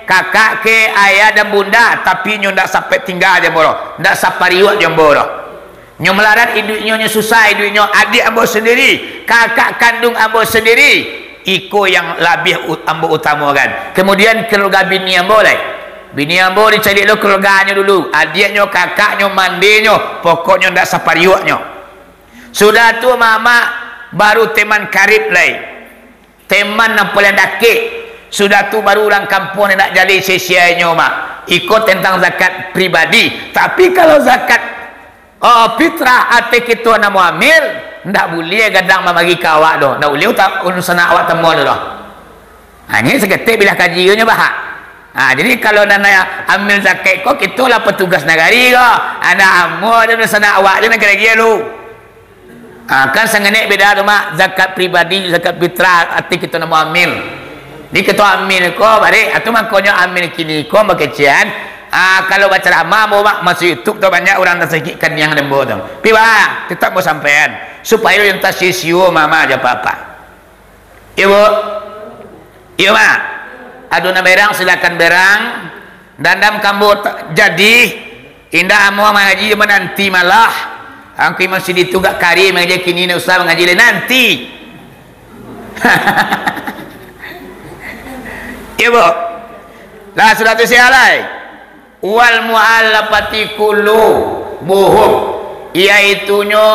kakak ke, ayah dan bunda, tapi nyo ndak sapek tingga jo ambo doh, ndak sapariuak jo ambo doh. Nyo malarat iduiknyo, nyo susah iduiknyo, adiak ambo sandiri, kakak kanduang ambo sandiri, iko yang labiah u-, ambo utamakan. Kemudian keluarga bini ambo lai. Bini ambo dicaliak lo keluarganyo dulu, adiaknyo, kakaknyo, mandenyo, pokoknyo ndak sapariuaknyo. Sudah tu, Mamak, baru teman karib lai. Teman nan paliang dakek. Sudah tu baru urang kampuang nan nak jaleh sia-sianyo, Mak. Iko tentang zakat pribadi. Tapi kalau zakat, oh, fitrah, ateh kito nan mo amil, ndak buliah gadang mamari ka awak doh. Ndak buliah uta-, dunsanak awak tamuan doh. Ha, ini saketek bilah kajinyo, Bah. Ha, jadi kalau nan amil zakat ko, kito lah petugas nagari ko. Anak ambo jo dunsanak awak jo nan karajo lu. Ha, kan sangenek beda tu, Mak, zakat pribadi, zakat fitrah, ateh kito nan mo amil. Di kito amil ko, barek, atu makonyo amil kini ko bakecekan. Ha, kalau bacaramah ambo, Mak, masuak YouTube tu banyak urang nan sakik kaniang dek ambo tu. Tapi, Bah, tetap ambo sampaian, supayo yang tasio-sio, Mamak jo Papa. Iyo, Bu? Iyo, Mak? Ado nan berang, silakan berang. Dandam ka ambo ta-, jadi. Indak, ambo mangaji mananti malah. Angku Imam Sidi tu gak kari mangaji, kini nak usah mangaji lai, nanti. Iyo, Bu? Lah, sudah tu sia lai. Wal mu'allafati qulubuhum, yaitunyo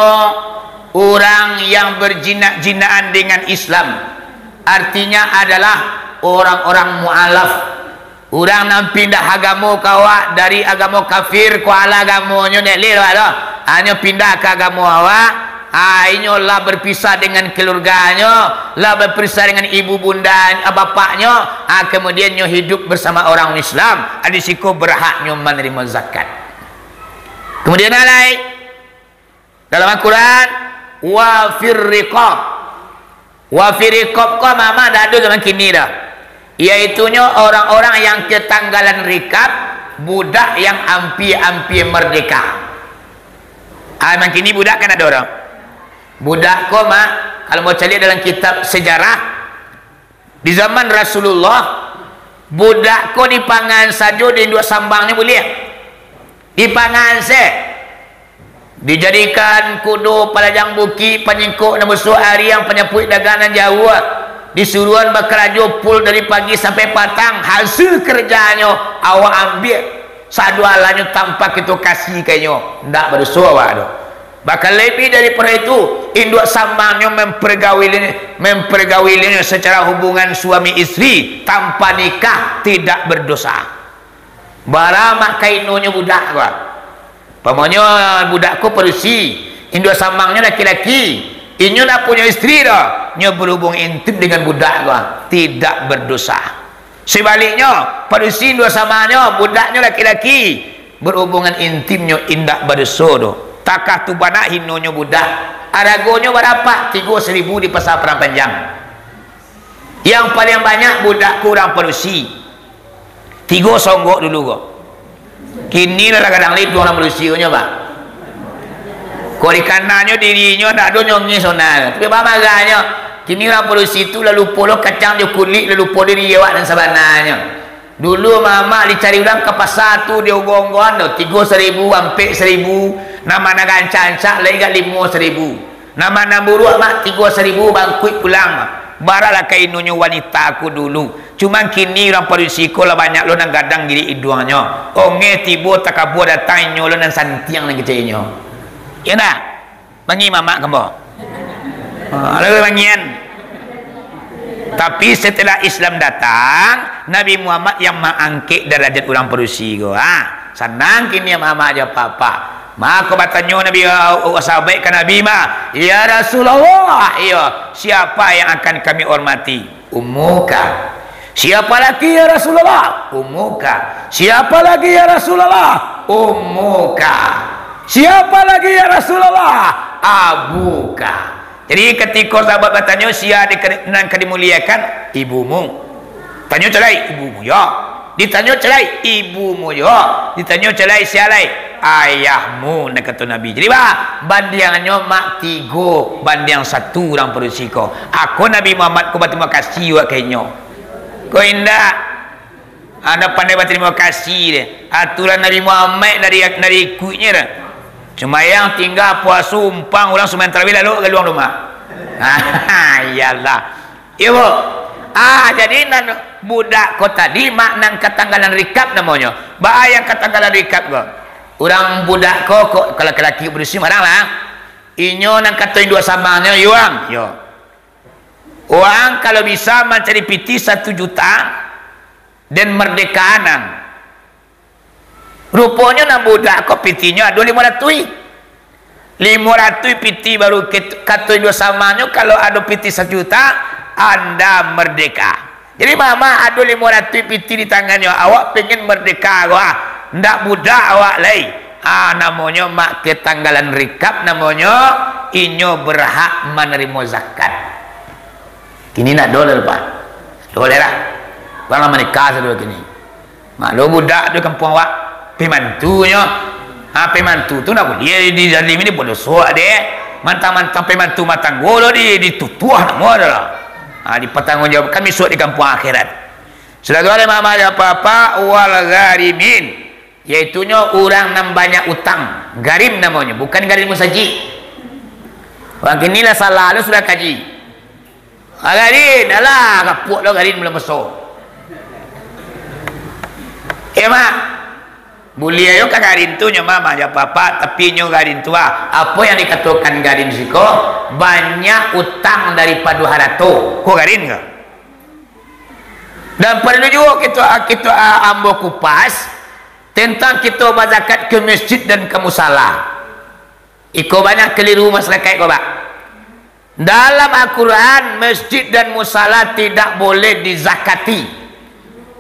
urang yang berjinak-jinakan dengan Islam. Artinya adalah orang-orang mu'allaf. Urang nan pindah agamo ka awak, dari agamo kafir, ko alah agamonyo, ndak leh awak doh. Hanyo pindah ka agamo awak, ah, inyo lah berpisah dengan keluarganyo, lah berpisah dengan ibu bunda, ah, bapaknyo, ah, kemudian nyo hidup bersama orang Islam, ah, di siko berhaknyo menerima zakat. Kemudian alai, dalam Al-Quran, "Wa fir riqab." Wa fir riqab ko mama dak ado zaman kini dah. Yaitunyo orang-orang yang ketanggalan rikab, budak yang ampia-ampia merdeka. Ah, zaman kini budak kan ado dah. Budak ko, Mak, kalau mau caliak dalam kitab sejarah, di zaman Rasulullah, budak ko dipangan sajo di induak sambangnyo buliah. Dipangan se. Dijadikan kudo palajang bukik, panyingkok nan basuak ariang, panyapuik dagang nan jauah. Disuruahan bakarajo full dari pagi sampai patang. Hasil karajonyo awak ambiak. Sadoalahnyo tanpa kito kasih ka inyo, ndak badoso awak tu. Bahkan lebih daripado itu, induak samangnyo mempergaulinyo, mempergaulinyo secara hubungan suami istri tanpa nikah, tidak berdosa. Bara mak ka inonyo budak ko. Umpamonyo budak ko padusi, induak samangnyo laki-laki, inyo ndak punyo istri doh, nyo berhubungan intim dengan budak ko, tidak berdosa. Sebaliknyo, padusi induak samangnyo, budaknyo laki-laki, berhubungan intimnyo indak badoso doh. Takah tu bana hinonyo budak. Aragonyo barapo? Tigo saribu di Pasar Padang Panjang. Yang paliang banyak budak ko urang padusi. Tigo songgok dulu ko. Kini lah kadang lai urang padusi ko nyo, Pak. Ko dikananyo dirinyo ndak ado nyongeh sonal. Tapi bamarahnyo, kini urang padusi tu lah lupo lo kacang jo kulik, lah lupo diri awak nan sabananyo. Dulu mamak dicari urang ka pasa tu, di onggoan-onggoan tu, tigo saribu, ampek saribu, nan ma nan rancak-rancak lai gak limo saribu. Nan ma nan buruak mak, tigo saribu, bangkuik pulang mak. Baralah ka inonyo wanita ko dulu. Cuman kini urang padusi ko lah banyak lo nan gadang girik iduangnyo. Ongeh tibo takabua datang inyo lo nan santiang nan keceknyo. Iyo ndak? Mangi mamak kambo. Ha, lalu mangian. Tapi setelah Islam datang, Nabi Muhammad yang mangangkek darajat urang padusi ko. Ha, sanang kini mamak jo papa. Mako batanyo Nabi, uh, uh, sahabat ka Nabi mah, "Ya Rasulullah, iyo, siapa yang akan kami hormati?" "Ummuka." "Siapa lagi, ya Rasulullah?" "Ummuka." "Siapa lagi, ya Rasulullah?" "Ummuka." "Siapa lagi, ya Rasulullah?" "Abuka." Jadi, katiko sahabat batanyo, "Sia di-, nan ka dimuliakan?" "Ibumu." Tanyo caliak, "Ibumu, yo?" Ditanyo cerai, ibumu juo. Ditanyo cerai, sia lai? Ayahmu, nan kato Nabi. Jadi, bah, bandiangnyo mak tigo, bandiang satu urang padusi ko. Ako Nabi Muhammad ko batarimo kasih awak ka inyo. Ko indak. Anda pandai batarimo kasih deh. Aturan Nabi Muhammad dari, dari ikuiknyo deh. Sumayang tingga puaso umpang urang sumayang tarawih lalu galuang rumah. Iyalah. Iyo, Bu. Ah, jadi nan budak ko tadi mak nan katanggalan rikap namonyo. Baa yang katanggalan rikap ko? Urang budak ko, ko, kalau laki-laki padusi marang lah. Inyo nan kato induak samangnyo, yuang. Yo. Uang kalau bisa mancari piti satu juta dan merdeka anak. Ruponyo nan budak ko pitinyo ado limo ratuih. Limo ratuih piti baru ket-, kato induak samangnyo, kalau ado piti sajuta, anda merdeka. Jadi, mama ado limo ratuih piti di tangannyo, awak pengen merdeka ko, ah. Ndak budak awak lai. Ah, namonyo mak katanggalan rikap, namonyo inyo berhak manarimo zakat. Kini ndak doleh, Pak. Doleh lah. Urang lah manikah sado kini. Mak lo budak tu kampuang awak. Pimantunyo. Ha, pimantu tu ndak buliah di, di dalam ini bodoh suak deh. Mantang-mantang pimantu matanggo lo di, ditutuah namo ado lah. Ha, dipatangguangjawabkan bisuak di kampuang akhirat. Sudah tu ado mama jo papa wal gharimin. Yaitunyo urang nan banyak utang. Garim namonyo, bukan garim musajik. Urang kini lah salah lo sudah kaji. Ah, garin, alah, kapuak lo garin bulan puaso. Eh, Mak. Buliah yo ka garin tu nyo, Mak, mak jo papa, tapi nyo garin tu, ah. Apo yang dikatokan garin siko? Banyak utang daripado harato. Ko garin ko? Dan paralu juo kito, kito, ah, ambo kupas tentang kito bazakat ka masjid dan ka musala. Iko banyak keliru masyarakat ko, Pak. Dalam Al-Quran, masjid dan musala tidak boleh dizakati.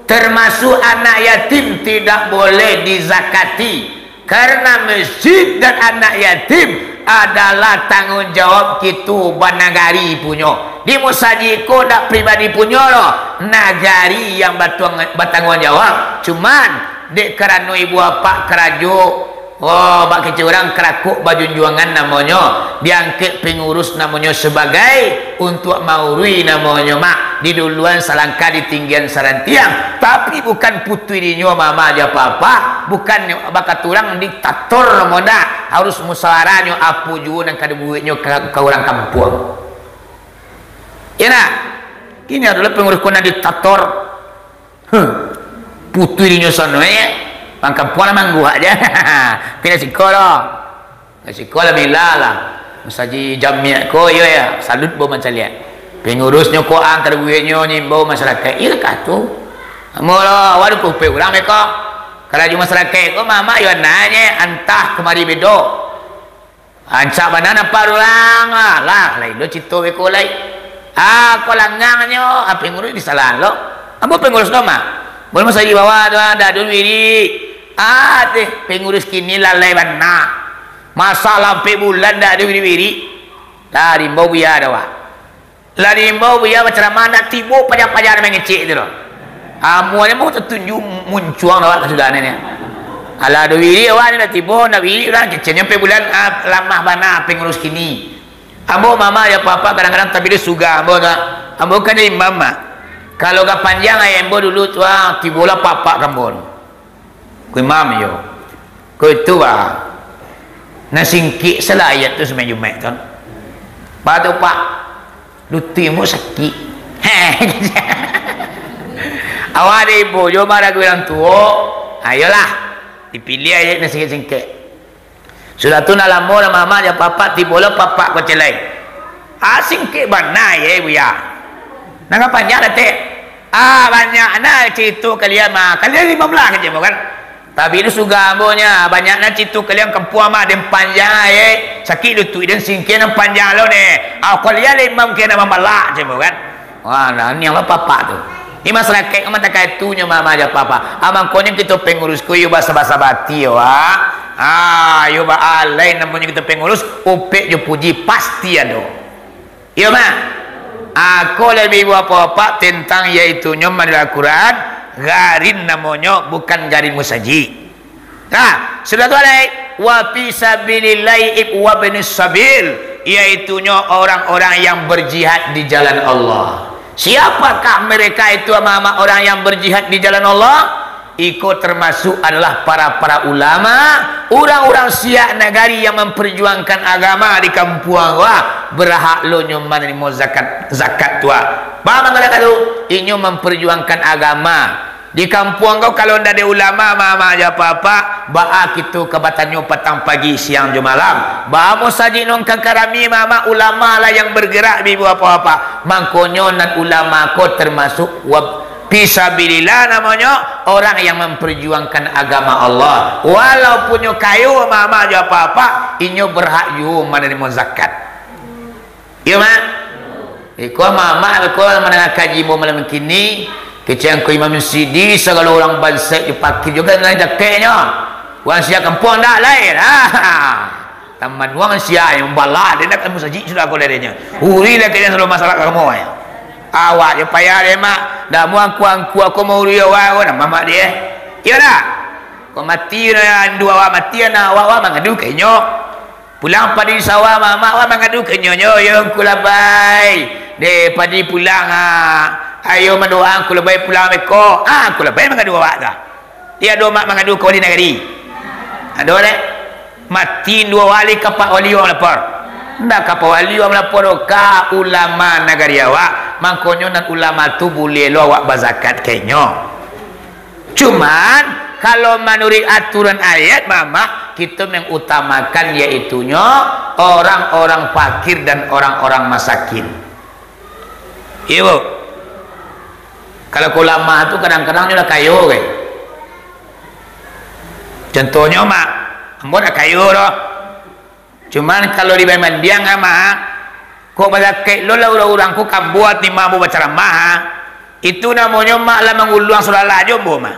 Termasuk anak yatim tidak boleh dizakati. Karena masjid dan anak yatim adalah tanggung jawab kito banagari punyo. Di musajik ko dak pribadi punyo lo, nagari yang batuang-, batanggung jawab. Cuman, dek karano ibu apak karajo, Oh, bak kecek urang karakuk bajunjuangan namonyo, diangkek pengurus namonyo sabagai untuak maurui namonyo, Mak, diduluan salangkah ditinggian sarantiang, tapi bukan putuih dinyo mama jo papa, bukan bakaturang diktator namo ndak, harus musawarahnyo apo juo nan ka dibueknyo ka, ka urang kampuang. Iyo ndak? Kini adolah pengurus ko nan diktator. Huh. Putuih dinyo sano, eh. Urang kampuang lah mangguak je. Pindah siko lo. Pindah siko lah, mila lah. Musajik jamiak ko, iyo ya. Salut bo mancaliak. Pengurusnyo ko ang, kada bueknyo nyimbau masyarakat. Iyo kah tu. Amo lo, waduh, kupek urang beko. Karajo masyarakat ko, mamak yo nanye, antah kamari bedo. Rancak bana nampak urang, alah, lain lo cito beko lai. Ah, ko langangnyo, ah, pengurus disalahan lo. Ambo pengurus lo, Mak. Bulan masa di bawah tu, ah, dak ado wirik. Ah, teh, pengurus kini lalai bana. Masalah ampek bulan dak ado wirik-wirik. Lah, diimbau buya dah, Wak. Lah diimbau buya bacaramah, ndak tibo paja-paja nan mangecek tu doh. Amuanyo mau tatunju muncuang awak ka sudah ni. Alah, ado wirik awak ni ndak tibo, ndak wirik urang keceknyo, ampek bulan, ah, lamah bana pengurus kini. Ambo mama jo papa kadang-kadang tapi dia sugah ambo tu. Ambo kan imam, Mak. Kalau ka panjang ayah ambo dulu tu, ah, tibolah papa ka ambo tu. Ko imam yo. Ko itu, bah. Nan singkik salah ayat tu sumai Jumaik tu. Bah tu, Pak. Lutuik ambo sakik. Awak ado ibo jo maragu urang tuo. Ayolah. Dipiliah ayat nan singkik-singkik. Sudah tu, nak lamo dah mamak jo papak, tibolah papak ko celai. Ah, singkik bana ye, Buya. Nan ka panjang dak, Tek? Ah, banyak nah carito kalian mah. Kalian limo belas kan, cemo kan? Tapi tu sugah ambo nya, banyak nah carito kalian kampuang mah, den panjang ye. Sakik lutuik den singkik nan panjang lo ne. Ah, kalian limo kena mambalak, cemo kan? Wah, nah, ni apo papak tu? Ni masyarakat amat takaitunyo mama jo papa. Ah, mangkonyo kito pengurus ko yo basabasa bati yo, ah. Ah, yo baalai namonyo kito pengurus, upek jo puji pasti ado. Iyo, Mak? Ah, ko labiah bapak-bapak tentang yaitunyo manuruik Al-Quran, Gharin namonyo, bukan gharin musajik. Nah, sudah tu lai, wa fi sabilillahi ib-, wa ibnis sabil, yaitunyo orang-orang yang berjihad di jalan Allah. Siapakah mereka itu, ama-ama, orang yang berjihad di jalan Allah? Iko termasuk adalah para-para ulama, urang-urang siak nagari yang memperjuangkan agama di kampuang ko, ah, berhak lo nyo manarimo zakat, zakat tu, ah. Paham angkau tu? Inyo memperjuangkan agama. Di kampuang ko, kalau ndak ado ulama, ama-ama jo apak-apak, baa kito ka batanyo patang, pagi, siang jo malam? Baa musajik nan ka karami, ama-ama, ulama lah yang bergerak, ibu apak-apak. Mangkonyo nan ulama ko termasuk wab-, fisabilillah namonyo, orang yang memperjuangkan agama Allah. Walaupun nyo kayo, ama-ama jo apak-apak, inyo berhak juo manarimo zakat. Iyo, Mak? Iko, Mak, Mak, iko mandanga kaji ambo malam kini, kecek ko Imam Sidi, sagalo urang bansaik jo pakir juo kan nan dakeknyo. Urang siak kampuang ndak lai, ha. Taman urang siak yang bala, den dak musajik sudah ko lai denyo. Uri lah kalian selalu masalah kamu, ya. Awak je payah deh, Mak. Dak mau angku-angku aku mau uri awak ko, nama Mak dia? Iyo dak? Ko mati dah, induak awak mati, anak awak, awak mangadu ka inyo. Pulang padi di sawah, mamak, awak mangadu ka inyo, "Yo, yo, Ngku Labai. Deh, padi pulang, ha. Ayo mandoa Ngku Labai pulang beko." Ah, Ngku Labai mangadu awak tu. Tiado mak mangadu ka wali nagari. Ado dek? Mati duo wali, ka pak wali awak malapor. Ndak ka pak wali awak malapor doh, ka ulama nagari awak. Mangkonyo nan ulama tu buliah lo awak bazakat ka inyo. Cuman, kalau manuruik aturan ayat, mamak, kito mengutamakan yaitunyo orang-orang fakir dan orang-orang masakin. Iyo, Bu. Kalau ka ulama tu kadang-kadang nyo lah kayo, kan. Contohnyo, Mak, ambo dak kayo doh. Cuman, kalau dibandiang, Mak, kok bazakat lo lah urang-urang ko ka ambo, ati mak ambo bacaramah, ha. Itu namonyo, Mak, lah manguluang suralah jo ambo, Mak.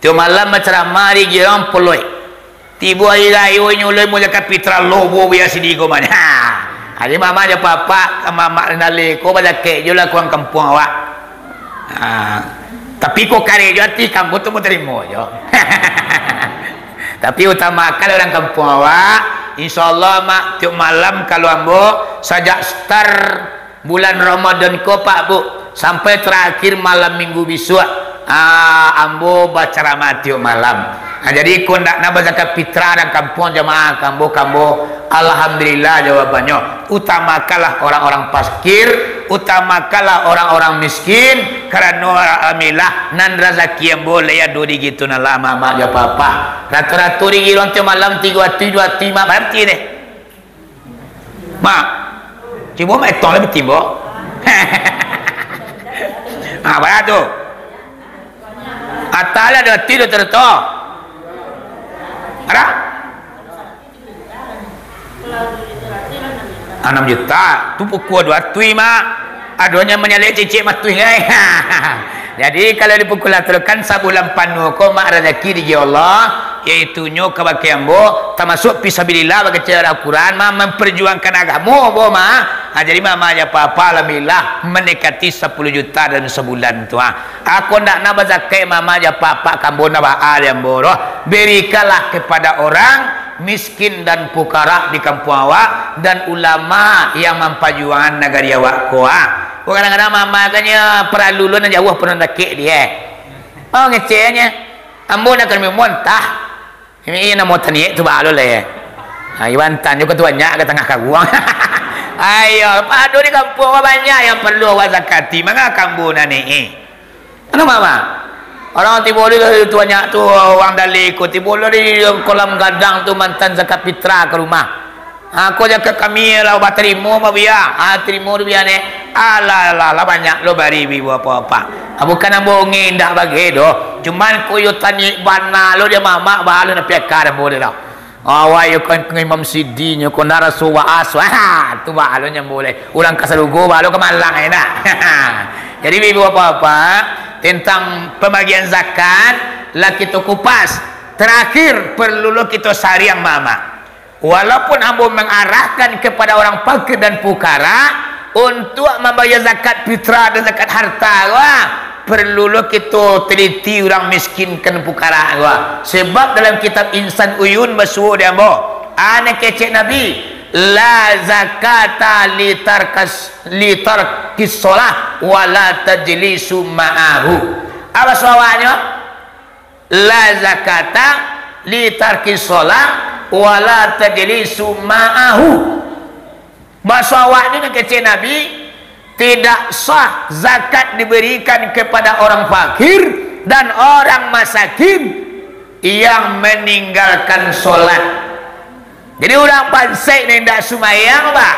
Tiok malam bacaramah di Girang Poloi. Tibo hari rayo inyo lai mau zakat fitrah, lobo biasa di ko mah. Ha. Jadi mamak jo papak, mamak nale ko bazakat jo lah ka urang kampuang awak. Ha. Tapi ko kareh jo ati, ka ambo tu mau tarimo jo. Tapi utamakan urang kampuang awak. Insya Allah, Mak, tiok malam kalau ambo sajak start bulan Ramadan ko, Pak, Bu, sampai tarakhir malam minggu bisuak, ah, ambo bacaramah tiok malam. Ah, jadi, ko ndak na bazakat fitrah dan kampuang jamaah kambo, kambo, alhamdulillah jawabannyo. Utamakanlah orang-orang fakir, utamakanlah orang-orang miskin, karano, alhamdulillah, nan razaki ambo lai ado di gitu nan lah, mamak jo papak. Rato-rato di Girang tiok malam tigo atuih, duo atuih, Mak, baranti deh. Mak, cubo mak etong lah betimbok. Ha, bara tu? Atah lah dua ti dua ratus. Bara? Anam juta. Tu pukua dua tui, Mak. Adonyo manyalek cicik matuih, ai. Jadi, kalau dipukul atukan sabulan panuah ko, Mak, razaki di Allah, yaitunyo ka bakeh ambo, tamasuak fisabilillah, bakecek Al-Quran, ma-, mamparjuangkan agamo, bo, ma. Ha, jadi, mama jo papa, alhamdulillah, mandekati sapuluah juta dalam sabulan tu, ha. Ako ndak na bazakat, mama jo papa, kambo na baa di ambo, doh. Berikanlah kepada orang miskin dan pukara di kampuang awak, dan ulama yang mampajuangan nagari awak ko, ha. Ko kadang-kadang mama kanyo paralu lo nan jauah, paralu nan dakek di, eh. Oh, ngeceknyo. Ambo nak kami montah. Ini namo taniak tu balo leh. Ha, Iwan tanyo ka tu banyak ka tangah karuang. Ayo, pado di kampuang awak banyak yang paralu awak zakati. Manga kambo nan ni, eh. Anu mama? Orang tibo di tu banyak tu, urang dali ko tibo di kolam gadang tu mantan zakat fitrah ka rumah. Ha, ko zakat kami lah batarimo, Pak Buya. Ha, tarimo tu, Buya, ni. Alah, alah, lah banyak lo bari bi buah apa-apa. Ha, bukan ambo ngindak bagai doh. Cuman ko yo taniak bana lo di mamak, balo nak piaka ambo doh. Awak yo kan Imam Sidi nyo, ko ndak raso waas. Ha, tu balo nyo boleh. Urang ka sarugo, balo ka Malang, eh, nak. Jadi, bi buah apa-apa, tentang pembagian zakat, lah kito kupas. Terakhir, paralu lo kito sariang, mamak. Walaupun ambo mangarahkan kepada orang fakir dan pukara untuk mambayar zakat fitrah dan zakat harta, wah, Perlu lo kito teliti urang miskin kan pukara ko. Sebab dalam kitab Insan Uyun basuo di ambo, a nan kecek Nabi, "La zakata li tarkas, li tarkis shalah, wa la tajlisu ma'ahu." Apo basuo awaknyo? "La zakata li tarkis shalah, wa la tajlisu ma'ahu." Basuo awaknyo nan kecek Nabi, tidak sah zakat diberikan kepada orang fakir dan orang masakin yang meninggalkan sholat. Jadi, urang bansaik nan indak sumayang, Pak,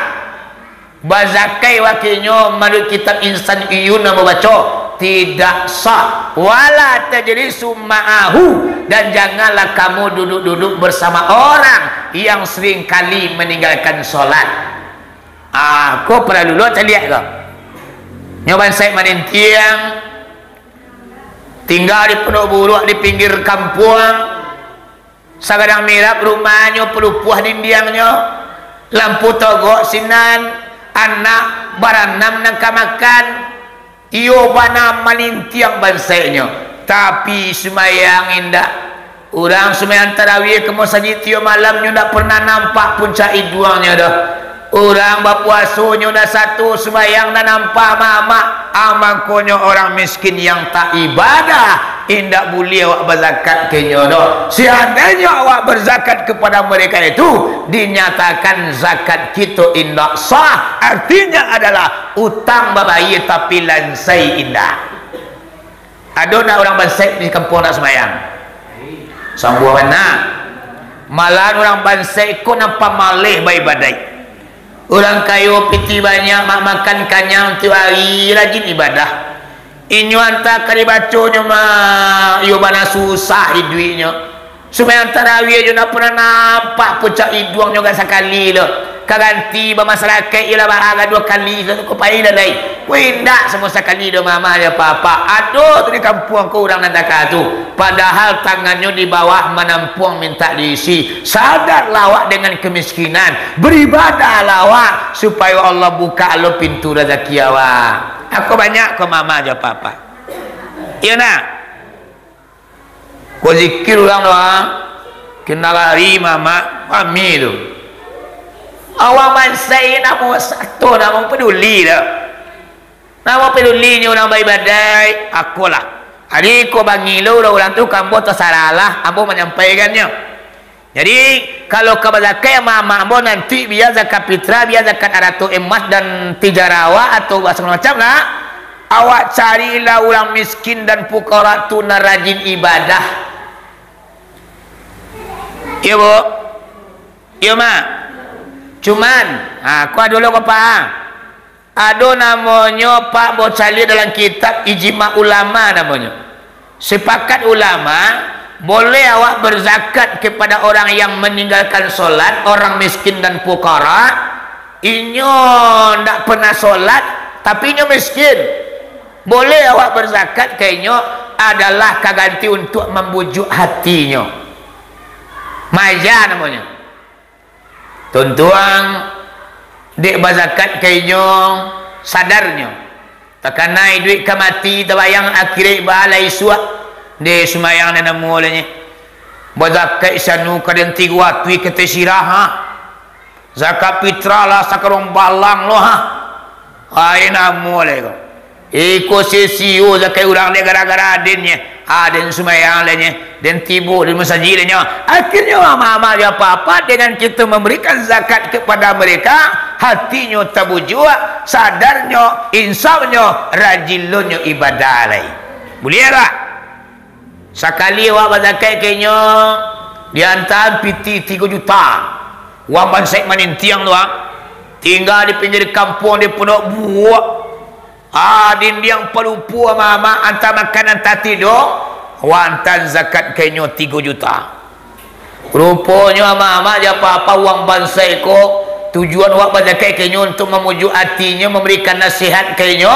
bazakai wakinyo, manuruik kitab Insan Uyun ambo baco, tidak sah. "Wala tajlisu ma'ahu," dan janganlah kamu duduk-duduk bersama orang yang seringkali meninggalkan sholat. Ah, ko paralu lo caliak ko. Nyo bansaik manintiang, tingga di Pondok Buruak di pinggir kampuang, sagadang mirap rumahnyo, palupuah dindiangnyo, lampu togok sinan, anak baranam nan ka makan. Iyo bana manintiang bansaiknyo, tapi sumayang indak. Urang sumayang tarawih ka masajik tiok malam, nyo ndak pernah nampak puncak iduangnyo doh. Urang bapuaso nyo ndak sato, sumayang ndak nampak amak-amak. Ah, mangkonyo urang miskin yang tak ibadah, indak buliah awak bazakat ka inyo doh. Seandainyo awak berzakat kepada mereka itu, dinyatakan zakat kito indak sah. Artinya adalah utang babayia tapi lansai indak. Ado ndak urang bansaik di kampuang ndak sumayang? Sambuah bana. Malahan urang bansaik ko nan pamaleh baibadaik. Urang kayo pitih banyak, ma-, makan kanyang tiok ari, rajin ibadah. Inyo antah ka dibaconyo mah, iyo bana susah iduiknyo. Sumayang tarawih jo ndak pernah nampak puncak iduangnyo gak sakali lo. Ka ganti bamasyarakat iyolah baa ka duo kali, satu ko pai lah lai. Weh, indak samo sakali doh mama jo papa. Ado tu di kampuang ko urang nan taka tu. Padahal tangannyo di bawah manampuang mintak diisi. Sadarlah awak dengan kemiskinan. Beribadahlah awak supayo Allah buka lo pintu razaki awak. Ako banyak ko mama jo papa. Iyo nak? Ko zikir urang doh, ah. Kena lari mamak, kami tu. Awak mansai namo sato, namo peduli dah. Namo pedulinyo urang baibadai, akolah. Ari ko bangilo urang-urang tu, ka ambo tasarahlah, ambo manyampaikannyo. Jadi, kalau ka bazakat, amak-amak ambo nanti, bia zakat fitrah, bia zakat arato emas dan tijarawah atau sagalo macam lah, awak carilah urang miskin dan pukara tu nan rajin ibadah. Iyo, Bu? Iyo, Mak? Cuman, ha, ko ado lo ko, Pak. Ado namonyo, Pak, ambo caliak dalam kitab Ijma Ulama namonyo. Sepakat ulama, boleh awak berzakat kepada orang yang meninggalkan solat, orang miskin dan pukara. Inyo ndak pernah solat, tapi inyo miskin. Boleh awak berzakat ka inyo, adalah ka ganti untuk mambujuk hatinyo. Maja namonyo. Tuntuang, dek bazakat ka inyo, sadarnyo. Takana iduik ka mati, tabayang akhirat baa lai isuak. Dek sumayang nan namo lai nyo. Bazakat sanu ka den tigo atuih ka tasirah, ha. Zakat fitrah lah sakarong balang lo, ha. Ai namo lai ko. Iko sisio zakat urang dek gara-gara adennyo. Aden sumayang lai nyo. Den tibo di masajik lai nyo. Akhirnyo mama jo papa dengan kito memberikan zakat kepada mereka, hatinyo tabujuak, sadarnyo, insafnyo, rajin lo nyo ibadah lai. Buliah tak? Sakali awak bazakat ka inyo, diantaan pitih tigo juta. Uang bansaik manintiang tu, ah. Tingga di pinggir kampuang di Pondok Buak. Ah, dindiang palupuah mama, antah makan, antah tidok. Awak antaan zakat ka inyo tigo juta. Ruponyo amak-amak jo papa uang bansaik ko, tujuan awak bazakat ka inyo untuk mamujuk atinyo, mambarikan nasihat ka inyo.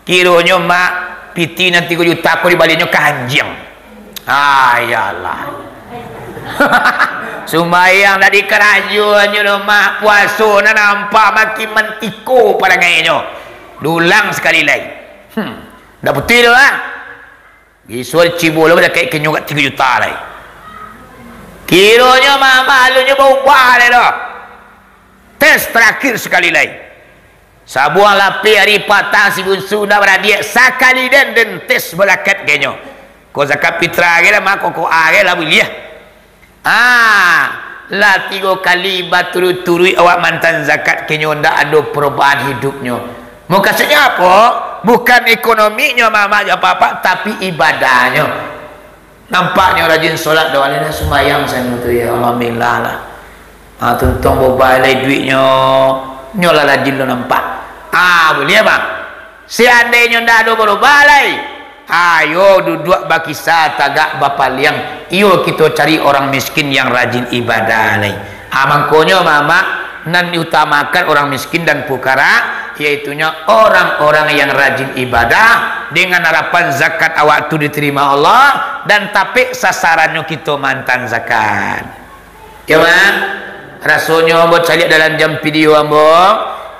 Kironyo mak, pitih nan tigo juta ko dibaliaknyo ka anjiang. Ah, iyolah. Sumbayang ndak dikarajoannyo doh, mak. Puaso nan nampak makin mantiko parangainyo. Dulang sakali lai. Hmm. Dak putuih tu lah. Bisuak cibo lo, dak kayak kenyo kat tigo juta lai. Kironyo mama alunyo baubah lai doh. Tes terakhir sakali lai. Sabuah lapeh ari patang si bunsu ndak baradiak sakali den, den tes bazakat kenyo. Ko zakat fitrah agai lah, mako ko agai lah buliah. Ah, lah tigo kali baturuik-turuik awak mantan zakat, kenyo ndak ado perubahan hidupnyo. Mukasuiknyo apo? Bukan ekonominyo mamak jo apak-apak, tapi ibadahnyo. Nampaknyo rajin solat doh, alena sumbayang sano tu, ya, alhamdulillah lah. Ah, tuntuang bobai lai duitnyo, nyo lah rajin lo nampak. Ah, buliah, Bang? Seandainyo ndak ado barubah lai, ayo duduak bakisa tagak bapaliang, iyo kito cari orang miskin yang rajin ibadah lai. Ah, mangkonyo mamak, nan diutamakan orang miskin dan pukara, yaitunyo orang-orang yang rajin ibadah, dengan harapan zakat awak tu diterima Allah, dan tapek sasarannyo kito mantan zakat. Yo, Mak? Rasonyo ambo caliak dalam jam video ambo,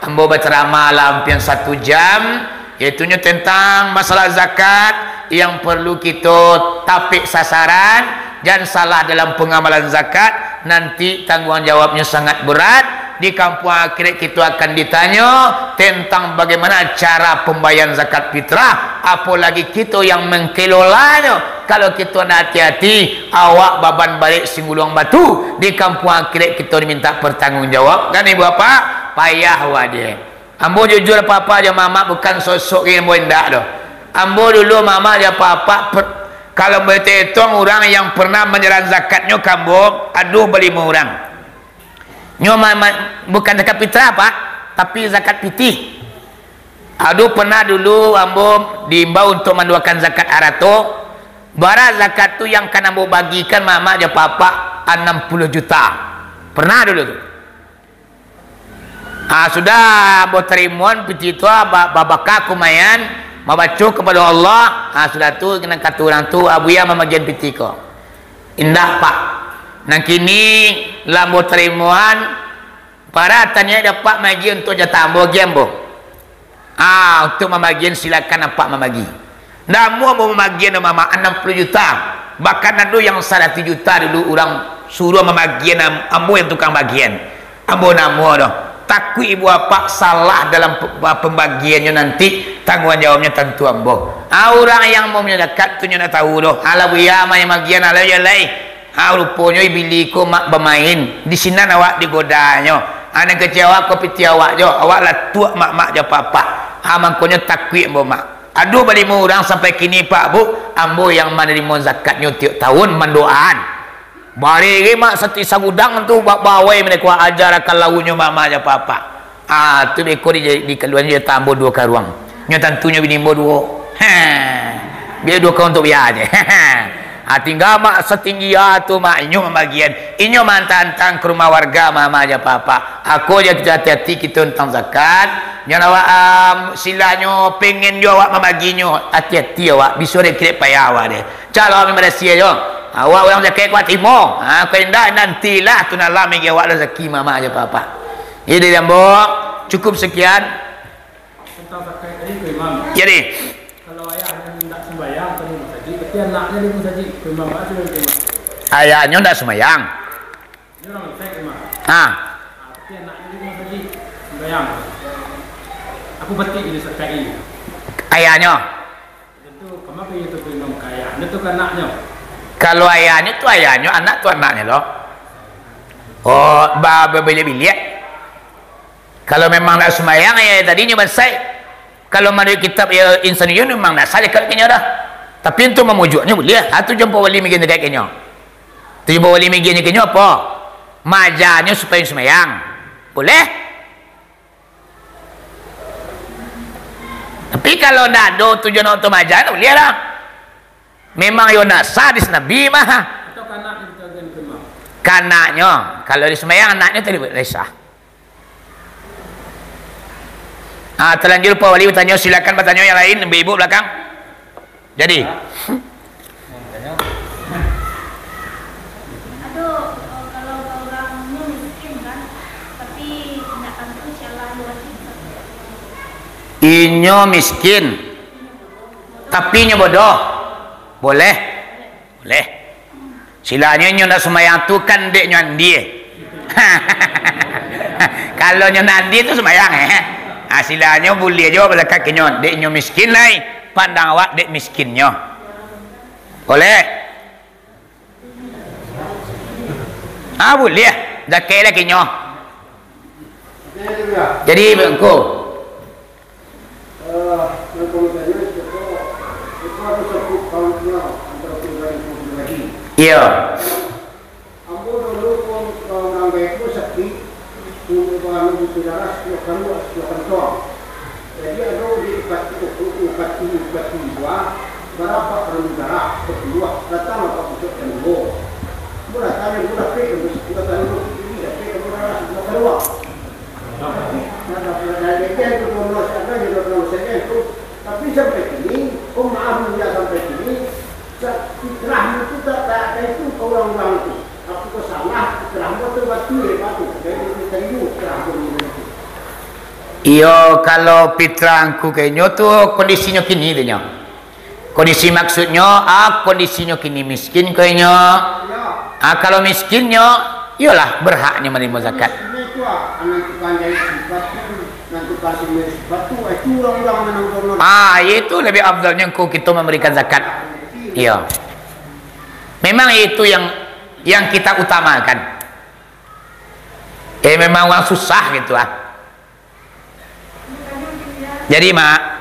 ambo bacaramah lah ampiang satu jam, yaitunyo tentang masalah zakat yang perlu kito tapek sasaran, jan salah dalam pengamalan zakat, nanti tangguang jawabnyo sangat berat. Di kampuang akhirat kito akan ditanyo tentang bagaimana cara pembayaran zakat fitrah, apolagi kito yang mengkelolanya. Kalau kito ndak hati-hati, awak baban barek singuluang batu, di kampuang akhirat kito diminta bertanggung jawab, kan, Ibu Bapak? Payah awak deh. Ambo jujur apak-apak jo mamak, bukan sok-sok ambo indak doh. Ambo dulu mamak jo apak-apak per-, kalau ambo etong-etong urang yang pernah manyarahkan zakatnyo ka ambo, aduh, balimo urang. Nyo ma-, ma-, bukan zakat fitrah, Pak, tapi zakat pitih. Aduh, pernah dulu ambo diimbau untuk manduakan zakat arato. Bara zakat tu yang kan ambo bagikan mamak jo apak-apak, anam puluah juta. Pernah dulu tu. Ah, sudah ambo tarimoan pitih tu, ah, ba-, babakah kumayan, mambaco kapado Allah. Ah, sudah tu, kena kata urang tu, ah, buya mambagian pitih ko. Indak, Pak. Nan kini lah ambo tarimoan, bara taniaik dek apak maagiah untuak jatah ambo, agiah ambo. Ah, untuak mambagian, silakan apak mambagi. Ndak amuah ambo mambagian doh, mamak, anam puluah juta. Bahkan ado yang saratuih juta dulu urang suruah mambagian, am-, ambo yang tukang bagian. Ambo ndak amuah doh. Takuik ibu apak salah dalam pe-, pambagiannyo, nanti tangguang jawabnyo tantu ambo. Ah, urang yang mau zakat tu nyo ndak tahu doh. Alah, buya mah yang bagian, alah, yo lai. Ah, ruponyo Iblis ko, Mak, bamain. Di sinan awak digodanyo. Ah, nan kecek awak ko pitih awak jo. Awak latuak mamak jo apak-apak. Ah, mangkonyo takuik ambo, Mak. Aduh, balimo urang sampai kini, Pak, Bu, ambo yang manarimo zakatnyo tiok tahun, mandoaan. Bariri, Mak, sati sagudang tu, ba-, bawai mereka aja rakan launyo mamak jo apak-apak. Ah, tu beko di, di kaluan jo tambo duo karuang. Nyo tantunyo bini ambo duo. Ha. Bia duo karuang untuak bia je. Ah, tingga, Mak, satinggi a tu, Mak, inyo mambagian. Inyo maantang-antang ka rumah warga, mamak jo apak-apak. Ako je kito hati-hati kito tantang zakat. Nyo awak, am, silahnyo pengen jo awak mambaginyo. Hati-hati awak, biso dek kirek payah awak deh. Calo ambo barasiah jo. Awak urang zakat kuat timo. Ha, kok indak, nantilah tu nan lah magi awak lah zaki mamak jo apak-apak. Jadi dari ambo, cukup sekian. Tentang zakat tadi, Pak Imam. Jadi. Kalau ayah yang indak sembahyang, tadi masajid, tapi anaknya di masajid, Pak Imam, apa tu, Pak Imam? Ayahnyo ndak sembahyang. Ini orang zakat, Pak Imam. Ha. Ah, tapi anaknya di masajid, sembahyang. Apa betul ini zakat ini? Ayahnyo. Itu kama pai itu Pak Imam ka ayah? Itu ka anaknyo. Kalau ayahnyo tu ayahnyo, anak tu anaknyo lo. Oh, ba-, babiliak-biliak. Kalau memang ndak sumbayang, ya, tadinyo bansaik. Kalau manuruik kitab, ya, Insaniyun memang ndak sah zakat kanyo dah. Tapi untuak mamujuknyo buliah. Ha, tu jo ambo wali magian zakat kanyo. Tu jo ambo wali magian kanyo apo? Maajanyo supayo sumbayang. Buliah. Tapi kalau ndak ado tujuan untuk maaja, ndak buliah lah. Memang yo ndak sah di Nabi mah. Atau kanaknyo kita agian ke imam? Kanaknyo, kalau di sumbayang anaknyo tadi lai sah. Ah, talanjur Pak Wali batanyo, silakan batanyo yang lain, ibu-ibu belakang. Jadi. Aduh, kalau urang miskin kan, tapi indak tantu si Allah wajib. Inyo miskin. Tapi nyo bodoh. Boleh. Boleh. Silanyo nyo ndak sumbayang tu kan dek nyo andie. Kalau nyo ndak andie tu sumbayang, eh. Ah, silanyo buliah juo bazakat ka inyo, dek inyo miskin lai, pandang awak dek miskinnyo. Boleh. Ah, buliah. Zakat lah ka inyo. Jadi, bangko. Eh, yang kami tanya itu, itu ada satu kaumnya antara pribadi dan pribadi. Iya. Ambo dulu pun, eh, urang gaek pun sakik, pun urang butuh darah, sepuluh kali, sepuluh kantong. Jadi, ado di upati, upati, upati dua, barapa kali darah, sepuluh, datang apa butuh kandungo. Murah tanya, murah pe, murah tanya, murah tanya, murah tanya. Tapi sampai kini, oh maaf, ya, sampai kini, sa-, fitrahmu tu tak, tak, tak itu ke orang-orang tu. Aku ke salah, fitrahmu tu batu, ya, batu. Jadi, kita ini fitrahmu ni. Iyo, kalau fitrah angku ka inyo tu, kondisinyo kini tu nyo. Kondisi maksudnyo, ah, kondisinyo kini miskin ko inyo. Ah, kalau miskinnyo, iyolah berhaknyo manarimo zakat. Ah, itu lebih afdalnyo engkau kito memberikan zakat. Iyo. Memang itu yang, yang kita utamakan. Eh, memang urang susah gitu, ah. Jadi, Mak.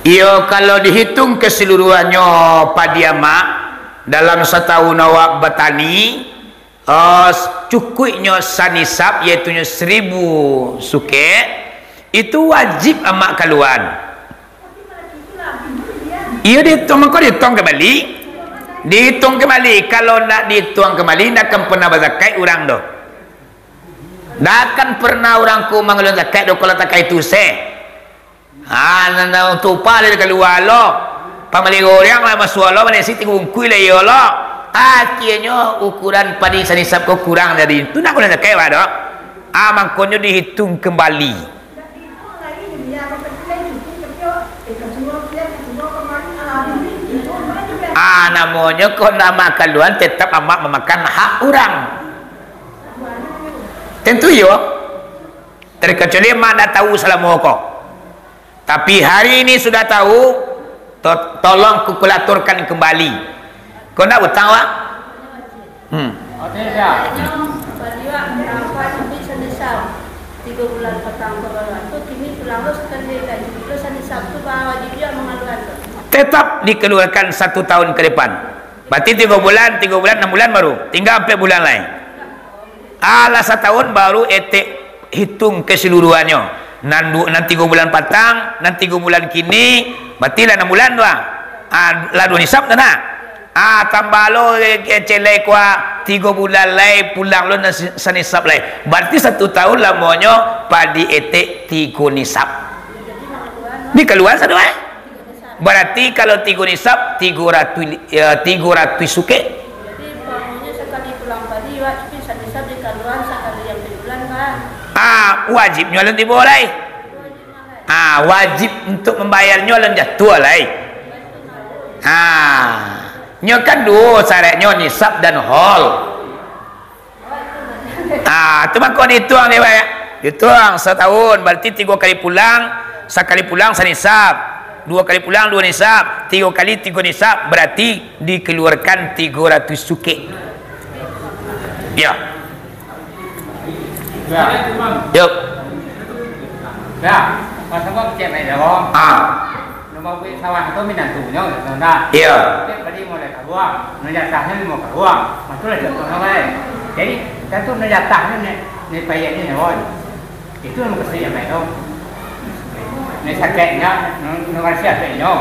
Iyo, kalau dihitung keseluruhannyo padi Amak, dalam satahun awak batani, Oh, cukuiknyo sanisab, yaitunyo saribu sukek, itu wajib Amak kaluaan. Iyo, dihitung, mangko dihitung kambali. Dihitung kambali. Kalau ndak dihitung kambali, ndak akan pernah bazakaik urang doh. Ndak akan pernah urang ko mangaluan zakaik doh, kalau takah itu se. Ah, nan, nan, tu upah lah kalua lo. Pamali goreng lah masuak lo, manasi tigo bungkuih lah iyo lo. Akhianyo ukuran padi sanisab ko kurang dari tu, nak guna zakat, Pak, dok? Ah, mangkonyo dihitung kembali. Ah, namonyo ko nak makaluan, tetap Amak mamakan hak urang. Tentu iyo. Terkecuali Amak ndak tahu salamo ko. Tapi hari ini sudah tahu, to-, tolong kalkulatorkan kembali. Kau ndak utang, Wak? Hmm. Oke, siap. Tigo bulan patang ka bawah tu, kini pulang lo sakali lagi. Bilo sanisab tu, ba wajib juo mangaluan tu. Tetap dikeluarkan satu tahun ke depan. Berarti tigo bulan, tigo bulan, enam bulan baru. Tinggal ampek bulan lai. Alah satahun baru etek hitung keseluruhannyo. Nan du-, nan tigo bulan patang, nan tigo bulan kini, berarti lah enam bulan tu ah. Ah, lah duo nisab tu nah. Ah, tambah lo, eh, eh, celek kuah, tigo bulan lai pulang lo nan si-, sanisab lai. Berarti satu tahun lamonyo padi etek tigo nisab. Dikaluan satu eh? Berarti kalau tigo nisab, tigo ratus li-, ya, tigo ratus sukek. Jadi, umpamonyo sakali pulang padi, Wak, tapi sanisab dikaluan sakali yang tigo bulan, kan? Ah, wajibnyo alun tibo lai. Ah, wajib untuk mambayarnyo alun jatuah lai. Ah, nyo kan duo syaratnyo, nisab dan haul. Ah, tu mangko diituang dek awak. Diituang satahun, berarti tigo kali pulang, sakali pulang sanisab. Duo kali pulang, duo nisab. Tigo kali, tigo nisab, berarti dikeluarkan tigo ratus sukek. Ya. Ya. Yuk. Ya, pasal kok cek baik dah, Bang. Ah. Nan mambuek sawah tu minantunyo, gitu, ndak? Iyo. Tapi padi mulai kaluar, nan jatahnyo limo kaluar. Matulah contohnyo, bae. Jadi, tantu nan jatahnyo ni, ni payah ni, Bang. Itu nan mukasuik yang baik tu. Ni sakiknyo, nan, nan rasiah sakiknyo.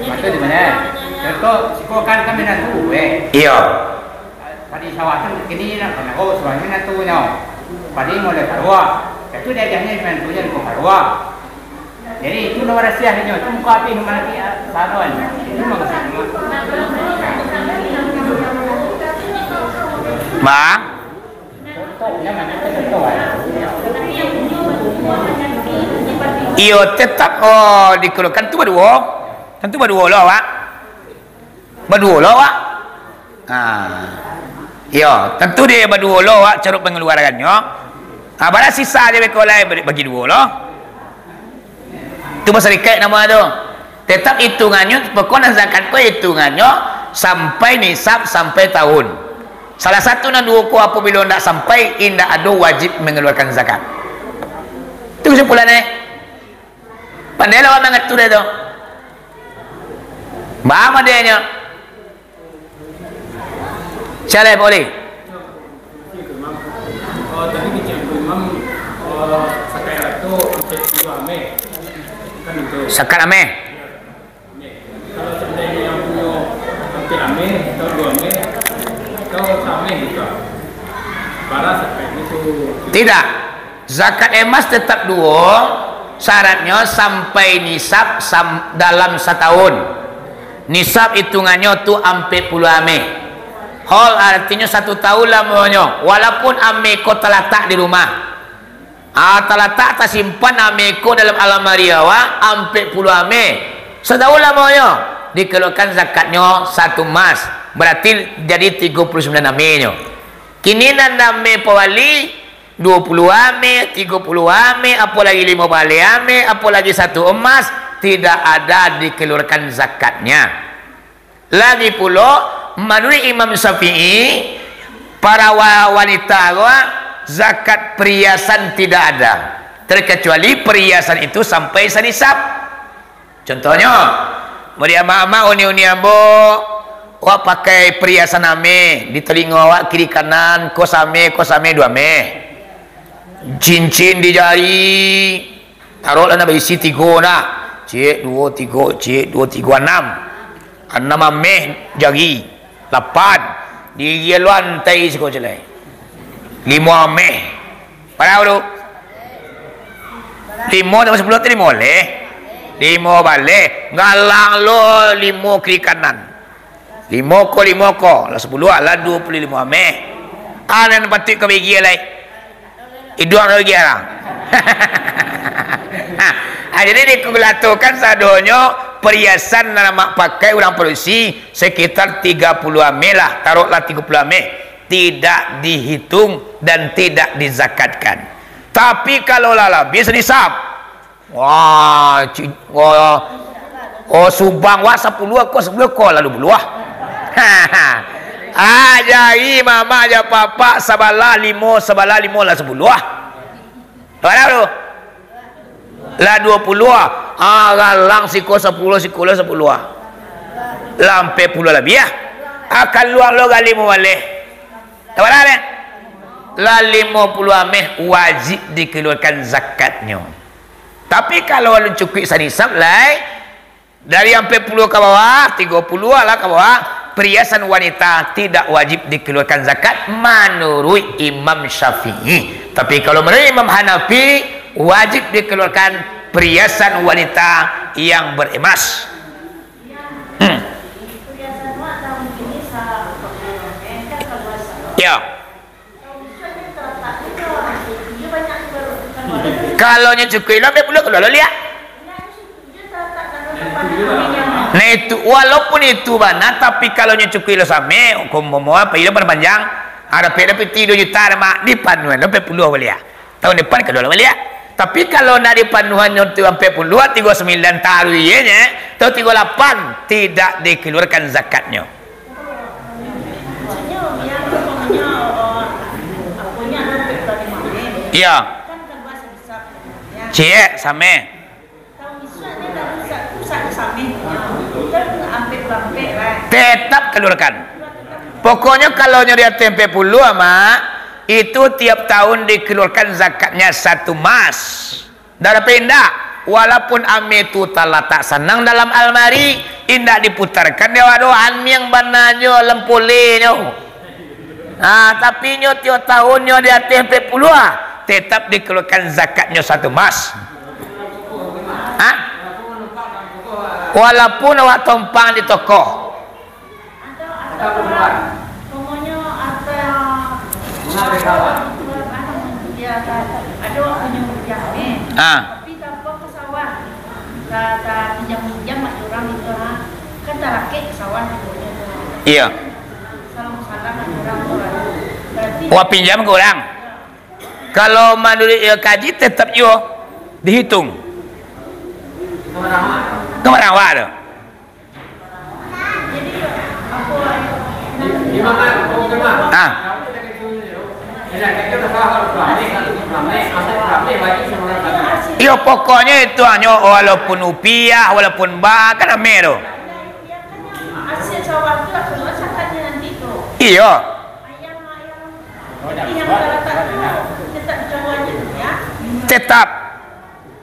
Matu di mana? Contoh, siko kan, kan minantu, eh. Iyo. Padi sawah tu kini nak kena, oh, sawah ni minantunyo. Padi mulai kaluar. Itu diajahnyo minantunyo limo kaluar. Jadi, itu nama rahsia inyo. Itu muka api nama nanti, ah, saron. Itu nama rahsia. Bang. Iyo, tetap, oh, dikeluarkan tu baduo. Tentu baduo lo awak. Baduo lo awak. Ha. Iyo, tentu dia baduo lo awak caruk pengeluarannyo. Ha, bara sisa je beko lai bagi, bagi duo lo. Tu basadikaik namo tu. Tetap itungannyo, pokok nan zakat ko itungannyo sampai nisab, sampai tahun. Salah satu nan duo ko apabilo ndak sampai, indak ado wajib mengeluarkan zakat. Tu kesimpulan, eh. Pandai lah awak mangatur dia tu. Paham adanya? Siapa boleh? Oh, tadi kecil Imam, oh, sakarato, cek dua Mei. Kan itu. Sakat ameh. Kalau seandainya yang punya hampir ameh, atau dua ameh, atau sameh juga. Bara sakat itu. Tidak. Zakat emas tetap duo, syaratnyo sampai nisab sam-, dalam satahun. Nisab itungannyo tu ampek puluah ameh. Hol artinyo satu tahun lamonyo, walaupun ameh ko talatak di rumah. Ah, talatak tasimpan ameh ko dalam alamari awak ampek puluah ameh. Satahun lamonyo, dikeluarkan zakatnyo satu mas, berarti jadi tigo puluah sambilan amehnyo. Kini nan ameh pawali, duo puluah ameh, tigo puluah ameh, apo lagi limo baleh ameh, apo lagi satu emas, tidak ada dikeluarkan zakatnya. Lagi pulo, manuruik Imam Syafi'i, para wa-, wanita ko, zakat perhiasan tidak ada, terkecuali perhiasan itu sampai sanisab. Contohnyo, bari amak-amak, uni-uni ambo, awak pakai perhiasan ameh, di talingo awak kiri kanan, ko sameh, ko sameh duo ameh. Cincin di jari, taruhlah nak baisi tigo nak. Ciek, duo, tigo, ciek, duo, tigo, anam. Anam ameh jari. Lapan. Diri lo antai siko celai. Limo ameh. Parau tu. Limo tambah sapuluah tu limo baleh. Limo baleh. Galang lo limo kiri kanan. Limo ko, limo ko. Lah sapuluah, lah duo puluah limo ameh. Ah, nan patuik ka bigi lai. Iduang ka bigi lah. Ah, jadi dikumulatokan sadonyo perhiasan nan amak pakai urang padusi sekitar tigo puluah ameh lah, taruhlah tigo puluah ameh. Tidak dihitung dan tidak dizakatkan. Tapi kalau lah labiah sanisab, wah, ci-, wah, oh, subang wah sapuluah ko, sapuluah ko, lalu puluah. Ah, jari mamak jo papak sabalah limo, sabalah limo lah sapuluah. Bara tu? Lah duo puluah. Ah, galang siko sapuluah, siko lah sapuluah. Lah ampek puluah labiah. Ah, kaluang lo gali mubaleh. Sabarapo dek? Lah limo puluah ameh wajib dikeluarkan zakatnyo. Tapi kalau alun cukuik sanisab lai, dari ampek puluah ka bawah, tigo puluah lah ka bawah, perhiasan wanita tidak wajib dikeluarkan zakat manuruik Imam Syafi'i. Tapi kalau manuruik Imam Hanafi, wajib dikeluarkan perhiasan wanita yang beremas. Hmm. Ya. Kalau nyo cukuik lo, ampek puluah kaluar lo liak. Nah itu, walaupun itu bana, tapi kalau nyo cukuik lo sameh, umpamo apo, ilo panjang, ah, dapek lo piti duo juta, ado mak, dipanuahan lo ampek puluah baliak. Tahun depan kaluar baliak. Tapi kalau nak dipanuahannyo tu ampek puluah, tigo sambilan taruih iye nyo, atau tigo lapan, tidak dikeluarkan zakatnyo. Iya. Ciek, sameh. Tetap keluarkan. Pokoknyo kalau nyo di ateh ampek puluah, Mak, itu tiap tahun dikeluarkan zakatnya satu mas. Ndak ado pindah. Walaupun ameh tu talatak sanang dalam almari, indak diputarkan, dia ado aniang bananyo, lampolenyo. Ah, tapi nyo tiok tahun nyo di ateh ampek puluah, tetap dikeluarkan zakatnyo satu mas. Ah, Walaupun awak tompang di toko. Atau, atau, pokoknyo atau, ado waktunyo hujan, eh. Ah. Tapi tanpa ke sawah. Ka, ka pinjam-pinjam mak urang itu, ha. Kan tarakek ke sawah, pokoknyo tu. Iya. Salam-salam mak urang tu, ha. Berarti. Wah, pinjam ke urang? Kalau manuruik iyo kaji, tetap juo dihitung. Ka barang awak tu. Ah. Iyo, pokoknyo itu hanyo walaupun upiah, walaupun ba, kan ameh tu. Iyo. Tetap.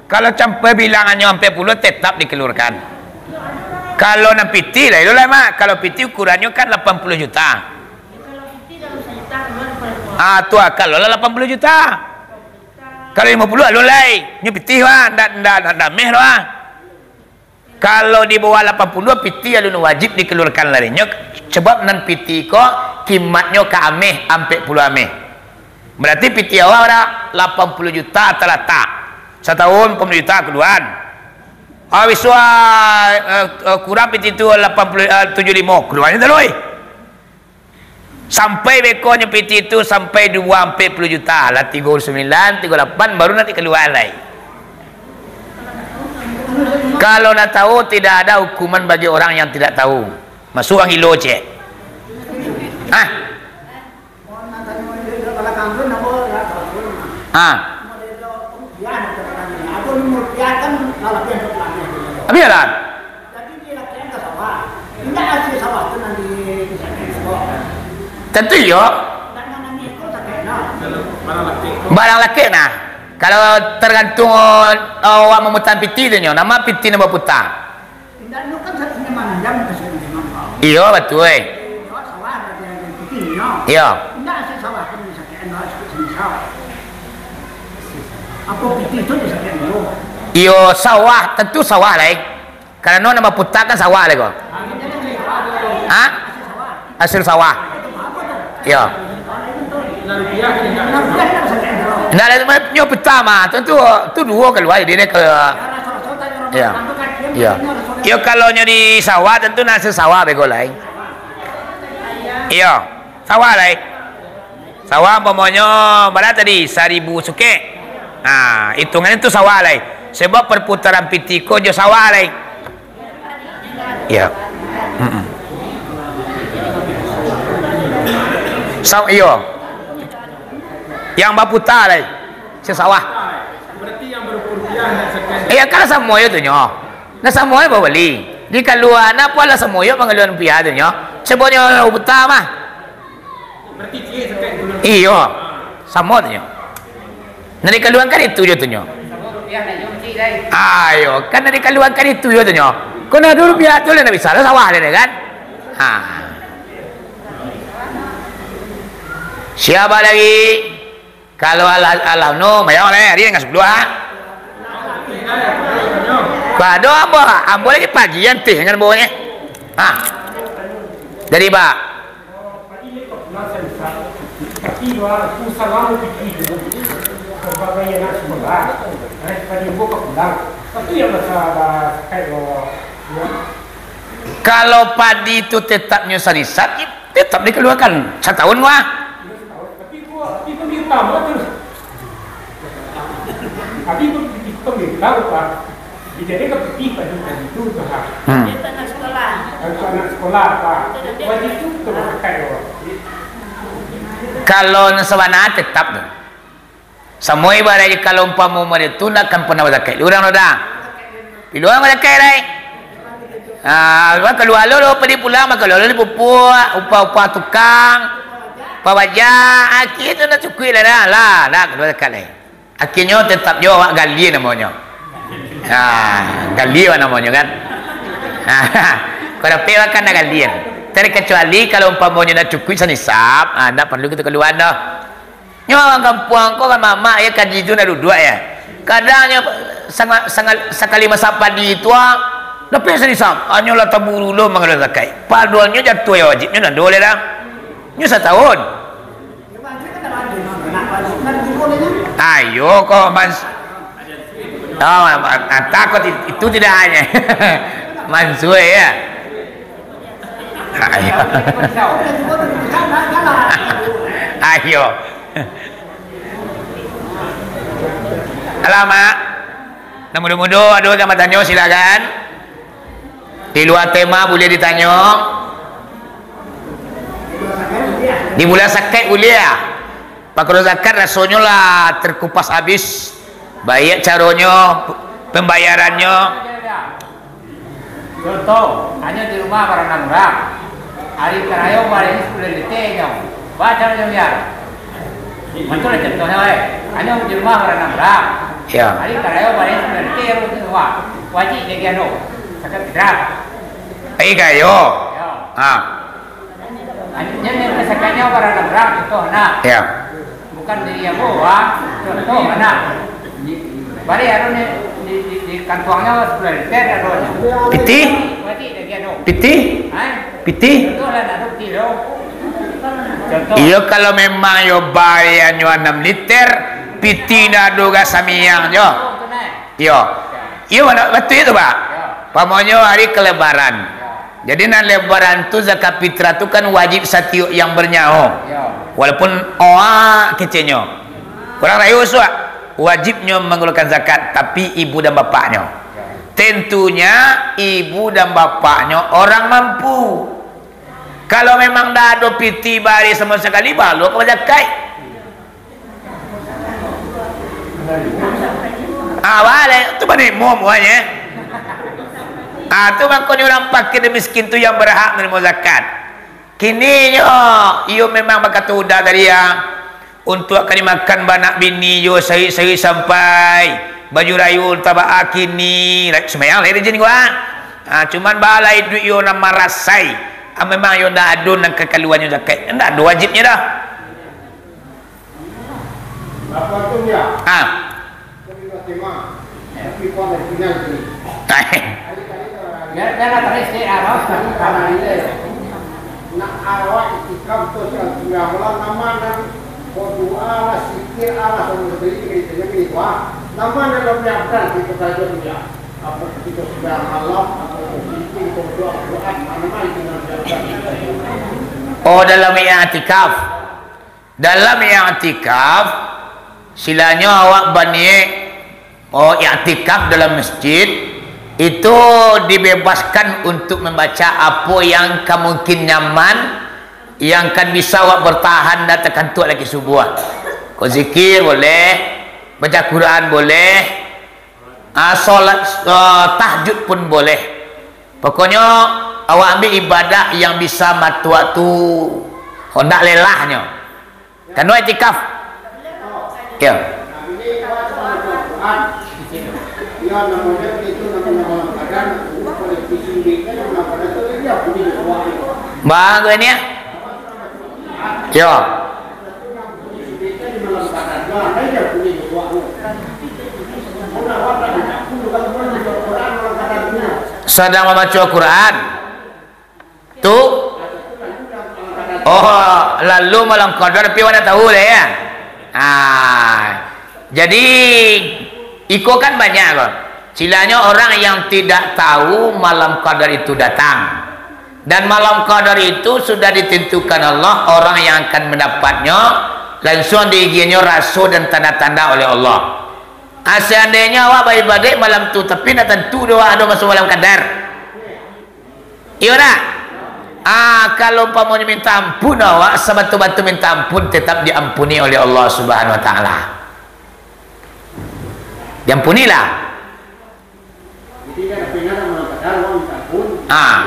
Kalau sampai bilangannyo ampek puluah, tetap dikeluarkan. Kalau nan pitih lah, itulah, Mak. Kalau pitih ukurannyo kan lapan puluah juta. Ah, tu akal lah lapan puluah juta. Kalau limo puluah, alun lai. Nyo pitih, Mak. Ndak, ndak, ndak, ndak meh doh, ah. Kalau di bawah lapan puluah, pitih alun wajib dikeluarkan lai nyo, sabab nan pitih ko kimatnyo ka ameh, ampek puluah ameh. Berarti pitih awak bara? Lapan puluah juta talatak. Satahun lapan puluah juta kalua. Habis tu, ah, eh, eh, kurang pitih tu lapan puluah, eh, tujuah limo, kalua nyo taruih. Sampai bekonyo pitih tu sampai duo ampek puluah juta, lah tigo puluah sambilan, tigo puluah lapan, baru nak dikaluaan lai. Kalau nak tahu, tidak ada hukuman bagi orang yang tidak tahu. Masuk ang ilo, cek. Hah? Ah. Biarlah. Jadi, dia latihan ka sawah. Indak hasil sawah tu nan di-, di-, di-, Tentu iyo. Barang lakek nah. Kalau tergantung, oh, awak mamutar pitih tu nyo, namo pitih nan baputar. Indak, nu kan sa-, indak manjam ka situ memang, Pak. Iyo, batua. Awak sawah ada yang pitih nyo. Iyo. Indak hasil sawah tu disakekan, awak cukup semisal. Apo pitih tu disakekan dulu? Iyo, sawah, tentu sawah lai. Karano nan baputar kan sawah lai ko. Ha? Hasil sawah. Iyo. Ndak ado, nyo pitih mah, tentu tu duo kalua, jadi nyo ka, iyo. Iyo, kalau nyo di sawah, tentu nan hasil sawah bego lai. Iyo, sawah lai. Sawah umpamonyo bara tadi, saribu sukek. Nah, itungan itu sawah lai. Sebab perputaran pitih ko jo sawah lai. Iyo. Mm-mm. Sa-, iyo. Yang baputar lai. Sasawah. Iyo, kan samo yo tu nyo. Nah, samo yo babali. Di kalua, napa lah samo yo mangaluan rupiah tu nyo. Sebabnyo baputar mah. Iyo, samo tu nyo. Nan dikaluangkan itu jo tu nyo. Ayo, kan nan dikaluangkan itu jo tu nyo. Kok ndak ado rupiah tu lah, ndak bisa lah sawah lah kan? Ha. Siapa lagi? Kalau alah, alah, no, mayang lah, hari yang sepuluh, ha? Pado ambo, ambo lagi pagi, antih, dengan bawahnya. Ha. Jadi, Pak. Tapi, Pak, aku salah pikir dulu. Sebagai anak sekolah, eh, tadi gua ke pulang. Tapi yang masa, masa kayak lo, ya. Kalau padi tu tetapnyo sanisap, tetap dikaluakan. Satahun, wah. Tapi gua, tapi gua minta, Pak, terus. Tapi gua, gua minta, Pak. Dijadikan pitih padi tadi tu, Pak. Hmm. Untuk anak sekolah. Untuk anak sekolah, Pak. Wajib tu, Pak, pakai, Pak. Kalau nan sabana tetap tu. Samo ibarat kalau umpamo model tu, ndak akan pernah bazakat. Urang tu dah. Piluang bazakat, rai. Ah, kalua lo, lo padi pulang, kalua lo di pupuk, upah-upah tukang, upah baja, akhir tu ndak cukuik lah dah. Lah, ndak kalua zakat lai. Akhirnyo tetap jo awak galia namonyo. Ha, galia namonyo kan. Ha, kok dapek makan dah galia. Terkecuali kalau umpamonyo ndak cukuik sanisap, ha, ndak paralu kito kalua doh. Nyo urang kampuang ko kan mamak yo, kaji tu ndak duduak yo. Kadang nyo sangat, sangat sakali masak padi tu, ah, Dapek sanisam, hanyolah taburu lo manggalua zakat. Padohal nyo jatuah yang wajib nyo nado lai dah. Nyo satahun. Ayo ko, Mas. Oh, antah ko ti-, itu tidak hanya. Mansue, ya. Ayo. Ayo. Alamak. Nan mudo-mudo ado nan batanyo, silakan. Di lua tema buliah ditanyo. Di bulan zakat buliah. Pakaro zakat rasonyo lah terkupas habis. Baiak caronyo, pambayarannyo. Contoh, hanyo di rumah baranam urang. Ari karayo barisi sapuluah liter nyo. Baa caronyo biar? Mantun lah contohnyo, eh. Hanyo di rumah baranam urang. Ya. Ari karayo barisi sapuluah liter nyo. Wajib diagiah tu. Zakat fitrah. Ari karayo. Ya. Ha. Hanyo, hanyo zakatnyo baranam urang, contoh, nah. Ya. Bukan dari ambo, ah. Contoh, nah. Bari ado ni, di, di, di kantuangnyo sapuluah liter ado nyo. Pitih? Wajib diagiah tu. Pitih? Hah? Pitih? Contoh lah, nak bukti tu. Contoh. Iyo, kalau memang yo baiaknyo anam liter, pitih ndak ado gasamiang jo. Contoh tu, nah. Iyo. Iyo, batua itu, Pak. Iyo. Pamonyo hari kelebaran. Iyo. Jadi, nan lebaran tu zakat fitrah tu kan wajib satiok yang bernyawo. Iyo. Walaupun oak kecenyo. Urang rayo suak, wajibnyo mangaluakan zakat, tapi ibu dan bapaknyo. Iyo. Tentunya, ibu dan bapaknyo orang mampu. Kalau memang ndak ado pitih bari samo sakali, balua ka bazakat. Ah, baleh. Tu banimo muahnyo. Ah, tu makonyo urang fakir dan miskin tu yang berhak menerima zakat. Kininyo, iyo memang bakato Uda tadi, ya. Untuak ka dimakan baanak bini yo, sarik-sarik sampai baju rayo tabaa kini. Sumbayang lai rajin ko, ah. Ah, cuman baa lai duit yo nan marasai. Ah, memang yo ndak ado nan kakaluannyo zakat. Ndak ado wajibnyo dah. Ah. Nak awak itikaf tu, sambia malam, nama nan ko doa lah, sikir lah, sama sekali, nama nan lebih afdal kita belajar tu, ya. Apa kita sambia malam, apa kita sikir, kita berdoa, Quran, mana-mana itu nan lebih afdal. Oh, dalam iktikaf. Dalam iktikaf, silanyo awak baniaik, oh, iktikaf dalam masjid, itu dibebaskan untuk membaca apo yang ka mungkin nyaman, yang kan bisa awak bertahan dan takantuak lagi subuah. Ko zikir boleh, baca Quran boleh, ah, solat, ah, tahajud pun boleh. Pokoknyo, awak ambiak ibadah yang bisa matuak tu hondak lelah nyo. Kano iktikaf. Yo. Bagus ini, ya. Yo. Sadang mambaco Quran. Tu? Oh, lalu malam qadar, tapi awak ndak tahu lah, ya. Ah, jadi, iko kan banyak ko. Silanyo orang yang tidak tahu malam qadar itu datang. Dan malam qadar itu sudah ditentukan Allah, orang yang akan mendapatnyo, langsung diagiahnyo raso dan tanda-tanda oleh Allah. Ah, seandainyo awak baibadah malam tu, tapi ndak tantu doh awak ado masuak malam qadar. Iyo ndak? Ah, kalau umpamonyo minta ampun awak, sabatul-batul minta ampun, tetap diampuni oleh Allah Subhanahu Wa Taala. Diampunilah. Ah,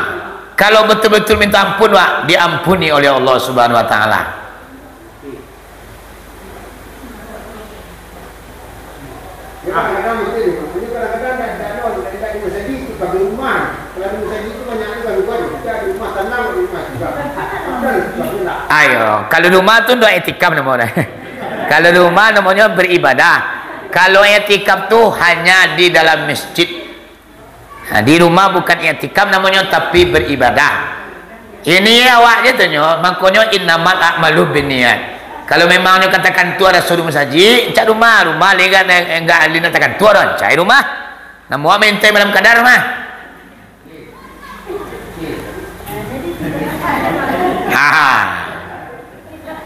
kalau betul-betul minta ampun, wak, diampuni oleh Allah Subhanahu Wa Taala. Ayo, kalau rumah tu ndak iktikaf namonyo. Kalau rumah namonyo beribadah. Kalau iktikaf tu hanya di dalam masjid. Nah, di rumah bukan iktikaf namonyo, tapi beribadah. Ini awak je tu nyo, mangkonyo innamal a'malu binniat. Kalau memang nyo katakan tu ado suruh masajik, cak rumah, rumah lingga enggak alin katakan tu ado, cak rumah. Namo minta malam kadar mah. Ha.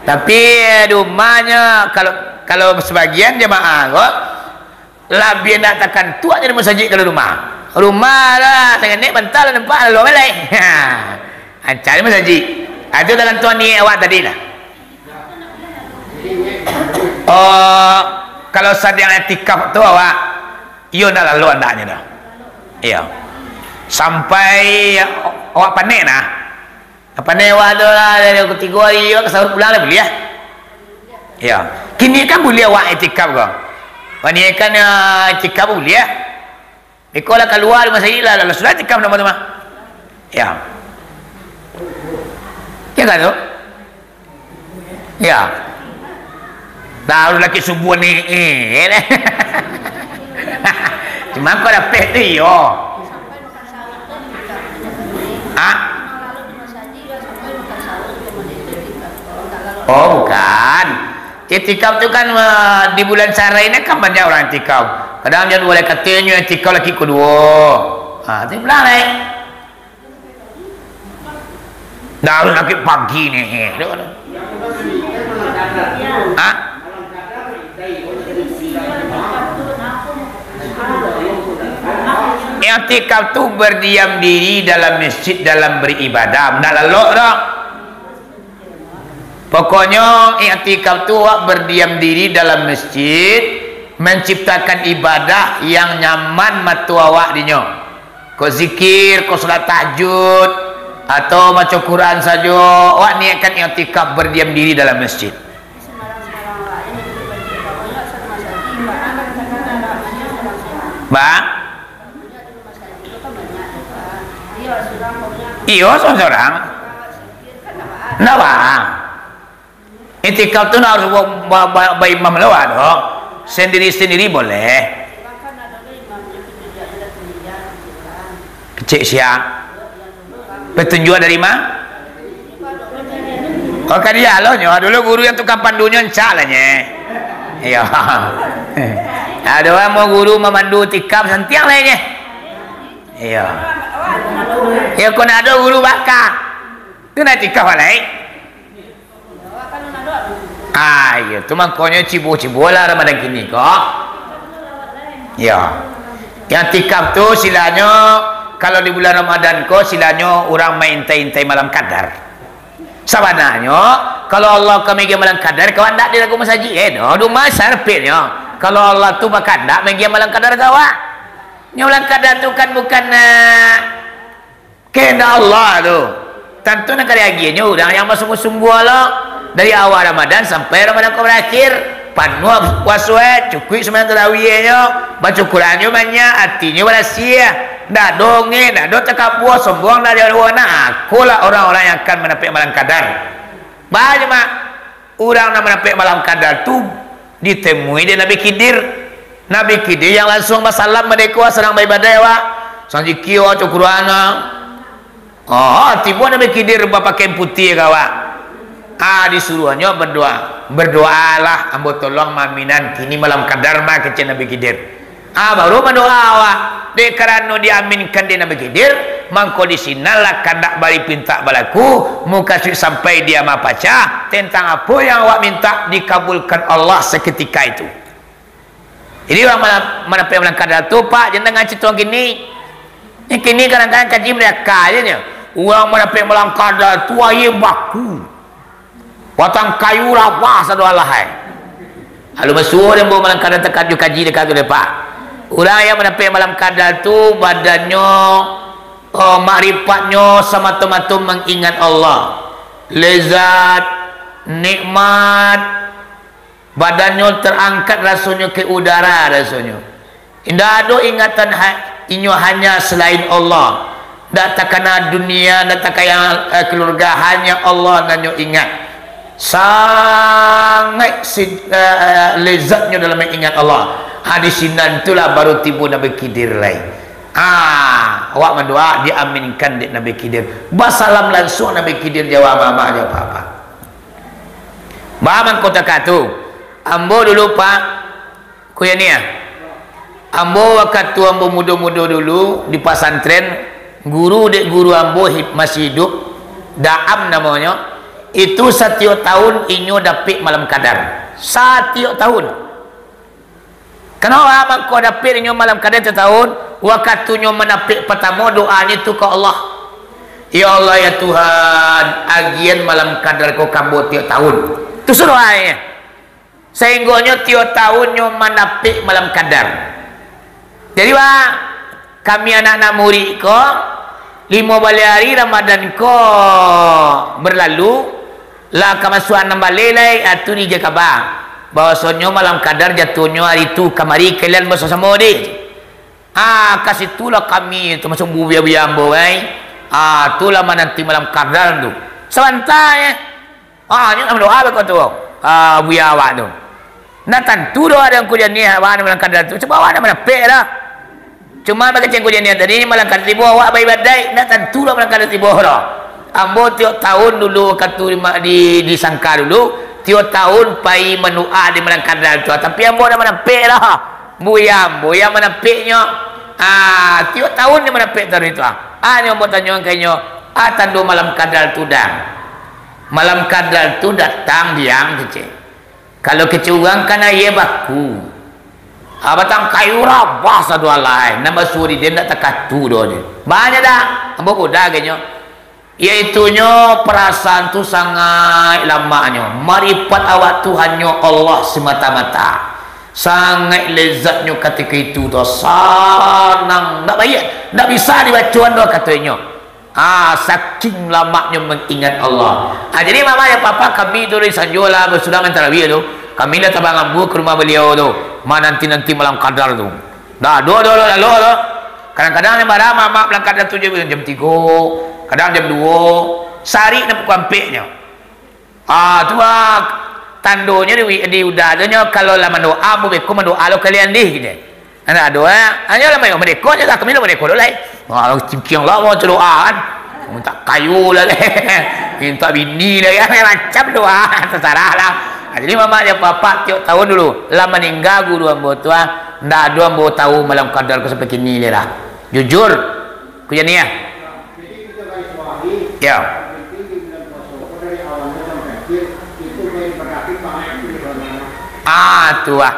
Tapi di rumahnya, kalau, kalau sebagian jamaah kok, labiah ndak takantuak jadi masajik kalau rumah. Rumah lah, sanganek bantal nampak lalu balai. Ha. Ancari masajik. Ha, itu takantuak niat awak tadi lah. Oh, kalau sadang iktikaf tu awak, iyo ndak lalu andaknyo dah. Iyo. Sampai awak panek nah. Apa ni, awak tu lah, dari ketiga hari, awak ka sahur pulang lah, buliah? Ya. Kini kan buliah awak iktikaf ko. Wak ni kan, ah, iktikaf buliah. Iko lah kalua dari masajik lah, lah sudah iktikaf nama tu mah. Ya. Ya kan tu? Ya. Nah, laki subuh ni, eh. Cuma kau dapet tu, iyo. Ha? Oh, bukan. Iktikaf tu kan, eh, di bulan Syahrain ni kan banyak urang iktikaf. Kadang jan buliah katonyo iktikaf laki kaduo. Ha, tu pulang lai. Dah sakik pagi ni. Ha? Iktikaf tu berdiam diri dalam masjid, dalam beribadah. Ndak lalok dah. Pokoknyo, iktikaf tu awak berdiam diri dalam masjid, menciptakan ibadah yang nyaman mato awak dinyo. Ko zikir, ko salat tahajud, atau maco Quran sajo, awak niatkan iktikaf berdiam diri dalam masjid. Ba? Iyo, sorang-sorang. Ndak ba? Iktikaf tu ndak harus ba-, ba-, ba-, baimam lo, ado. Sendiri-sendiri boleh. Kecek sia? Petunjuk dari ma? Oh, ka dialonyo. Dulu guru yang tukang pandunyo encak lah nye. Iyo. Ado urang mau guru mamandu iktikaf santiang lah nye. Iyo. Iyo, kok ndak ado guru baka. Tu ndak iktikaf lai. Ah, iyo, tu mangkonyo cibo-cibo lah Ramadan kini ko. Iyo. Yang iktikaf tu silanyo, kalau di bulan Ramadan ko, silanyo urang maintai-intai malam kadar. Sabananyo, kalau Allah ka manggia malam kadar, kawan ndak di lagu masajik, eh, doh, di rumah sarpitnyo. Kalau Allah tu bakandak manggia malam kadar ka awak. Nyo malam kadar tu kan bukan, eh, Kahandak Allah tu, tantu nan ka diagiahnyo urang yang basungguah-sungguah lo, dari awal Ramadan sampai Ramadan ka barakhir, panuah puaso, cukuik sumbayang tarawihnyo, baco Qurannyo banyak, atinyo barasiah, ndak ado ongeh, ndak ado takabua, sombong, ndak ado, nah, akolah urang-urang yang akan mandapek malam kadar. Banyak, Mak. Urang nan mandapek malam kadar tu ditemui dek Nabi Khidir. Nabi Khidir yang lansuang basalam, mardeka sadang baibadah awak. Sadang zikir, baco Quran. Oh, tibo Nabi Khidir bapakaian putiah ka awak. Ah, disuruahnyo badoa. "Badoalah, ambo tolong maaminan kini malam kadar mah," kecek Nabi Khidir. Ah, baru badoa awak. Dek karano diaminkan dek Nabi Khidir, mangko di sinanlah kandak bari pintak balaku, mukasuik sampai di ama pacah, tentang apo yang awak mintak dikabulkan Allah saketika itu. Jadi urang mana-, mandapek malam kadar tu, Pak, jan danga carito kini. Ni kini kadang-kadang kaji maliaka aja nyo. Urang mandapek malam kadar tu aia baku. Batang kayu rabah sado alahai. Lalu basuo dek ambo malam kadar takajua kaji deka tu dek Pak. Urang yang mandapek malam kadar tu badannyo, oh, makrifat nyo samato-mato mangingat Allah. Lezat, nikmat, badannyo terangkat rasonyo ke udara rasonyo. Indak ado ingatan ha-, inyo hanya selain Allah. Ndak takana dunia, ndak takana, eh, keluarga, hanya Allah nan nyo ingat. Sangaik si-, eh, lezatnyo dalam ingat Allah. Ha, di sinan tulah baru tibo Nabi Khidir lai. Ah, awak mandoa, diaminkan dek Nabi Khidir. Basalam lansuang Nabi Khidir, jawab mamak jo papa. Ba mangko takah tu, ambo dulu, Pak, Kuyaniah. Ambo wakatu ambo mudo-mudo dulu di pasantren, guru dek guru ambo hid-, masih hidup, Daam namonyo, itu satiok tahun inyo dapek malam kadar. Satiok tahun. Kanapa mangko dapek inyo malam kadar satiok tahun? Wakatu inyo mandapek patamo, doanyo tu ka Allah, "Ya Allah, ya Tuhan, agian malam kadar ko ka ambo tiok tahun." Tu sudah doanyo. Sainggonyo tiok tahun nyo mandapek malam kadar. Jadi, Pak, kami anak-anak murid ko, limo baleh ari Ramadan ko berlalu, lah ka masuak anam baleh lai, ah, tu diija kaba, bahwasonyo malam kadar jatuahnyo ari tu, kamari kalian basamo-samo deh. Ah, ka situlah kami, tamasuak buya-buya ambo, ai. Ah, tu lah mananti malam kadar tu. Sabanta, eh. Ah, nyo lah mandoa beko tu. Ah, buya awak tu. Ndak tantu doh ado Angku Janiah, awak nan malam kadar tu. Cubo awak nan mandapek lah. Cuma bak kecek Angku Janiah tadi, malam kadar tibo, awak baibadaik, ndak tantu doh malam kadar tibo doh. Ambo tiok tahun dulu wakatu di, di, di Sangka dulu, tiok tahun pai mandoa di malam kadar tu. Tapi ambo ndak mandapek lah. Buya ambo nan mandapeknyo. Ah, tiok tahun nyo mandapek taruih tu, ah. Ah, nyo ambo tanyoan ka inyo, ah, tando malam kadar tu, Dang. Malam kadar tu datang, Dang, kecek. Kalau kecek urang kan aia baku. Ah, batang kayu rabah sado alai, nan basuo di den ndak takatu doh, je. Banyak, Dang. Ambo goda ka inyo. Yaitunyo, perasaan tu sangaik lamaknyo. Maripat awak tu hanyo Allah semata-mata. Sangaik lezatnyo katiko itu tu. Sanang. Ndak baiak. Ndak bisa dibacoan doh, kato inyo. Ah, saking lamaknyo mangingat Allah. Ah, jadi, mamak jo papa, kami tu dari sanjo lah, basudah main tarawih tu. Kami lah tabang ambu ka rumah baliau tu. Mananti-nanti malam kadar tu. Dah, duo, duo, duo, duo, duo. Kadang-kadang ni malam mamak balangkah dah tujuh, jam tigo, kadang jam duo. Sarik nan pukua ampeknyo. Ah, tu ah, tandonyo di, di uda tu nyo, kalau lah mandoa, ambo beko mandoa lo kalian dih, gitu. Anak doa, hanyo lah mayo, merdeka je lah, kami lah merdeka dulu lai. Ah, cingkiang lah, mau doa kan. Minta kayu lah, minta bini lah, ya, macam doa, terserah lah. Ah, jadi mamak jo papa tiok tahun dulu, lah maningga guru ambo tu, ah. Ndak ado ambo tahu malam kadar ko sampai kini lai lah. Jujur, ku Janiah. Ya. Ah, tu ah.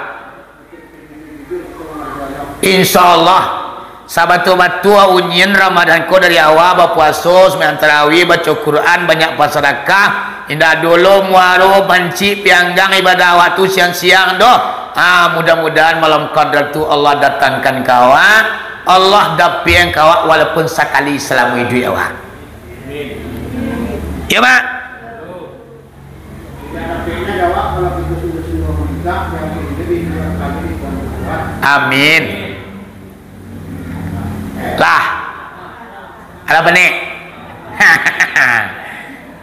Insya Allah. Sabatua-batua unyian Ramadan ko dari awal bapuaso, sumbayang tarawih, baco Quran, banyak basadakah. Indak dulu muaro, pancik, pianggang ibadah waktu siang-siang doh. Ah, mudah-mudahan malam kadar tu Allah datangkan ka awak, Allah dapiakan ka awak walaupun sakali salamo iduik awak. Ya, Mak? Amin. Lah. Alah, panek.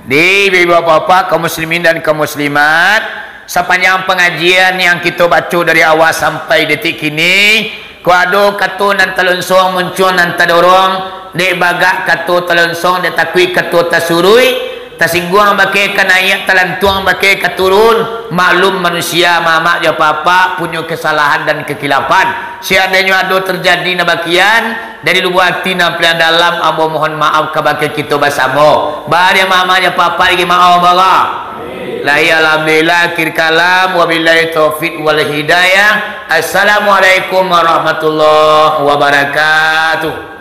Di, ibu-ibu, bapak-bapak, kaum muslimin dan kaum muslimat, sapanjang pangajian yang kito baco dari awal sampai detik kini, kok ado kato nan talonsong, muncuang nan tadorong, dek bagak kato talonsong, dek takuik kato tasuruik, tasingguang bakeh ka naiak, talantuang bakeh ka turun, maklum manusia, mamak jo papa, punyo kesalahan dan kekhilafan. Seandainyo ado terjadi nan bakian, dari lubuak ati nan paliang dalam, ambo mohon maaf kabake kito basamo. Bari mamak jo papa lagi maaf, Allah. Lahia alhamdulillah, akhir kalam, wabillahi taufik wal hidayah. Assalamualaikum warahmatullahi wabarakatuh.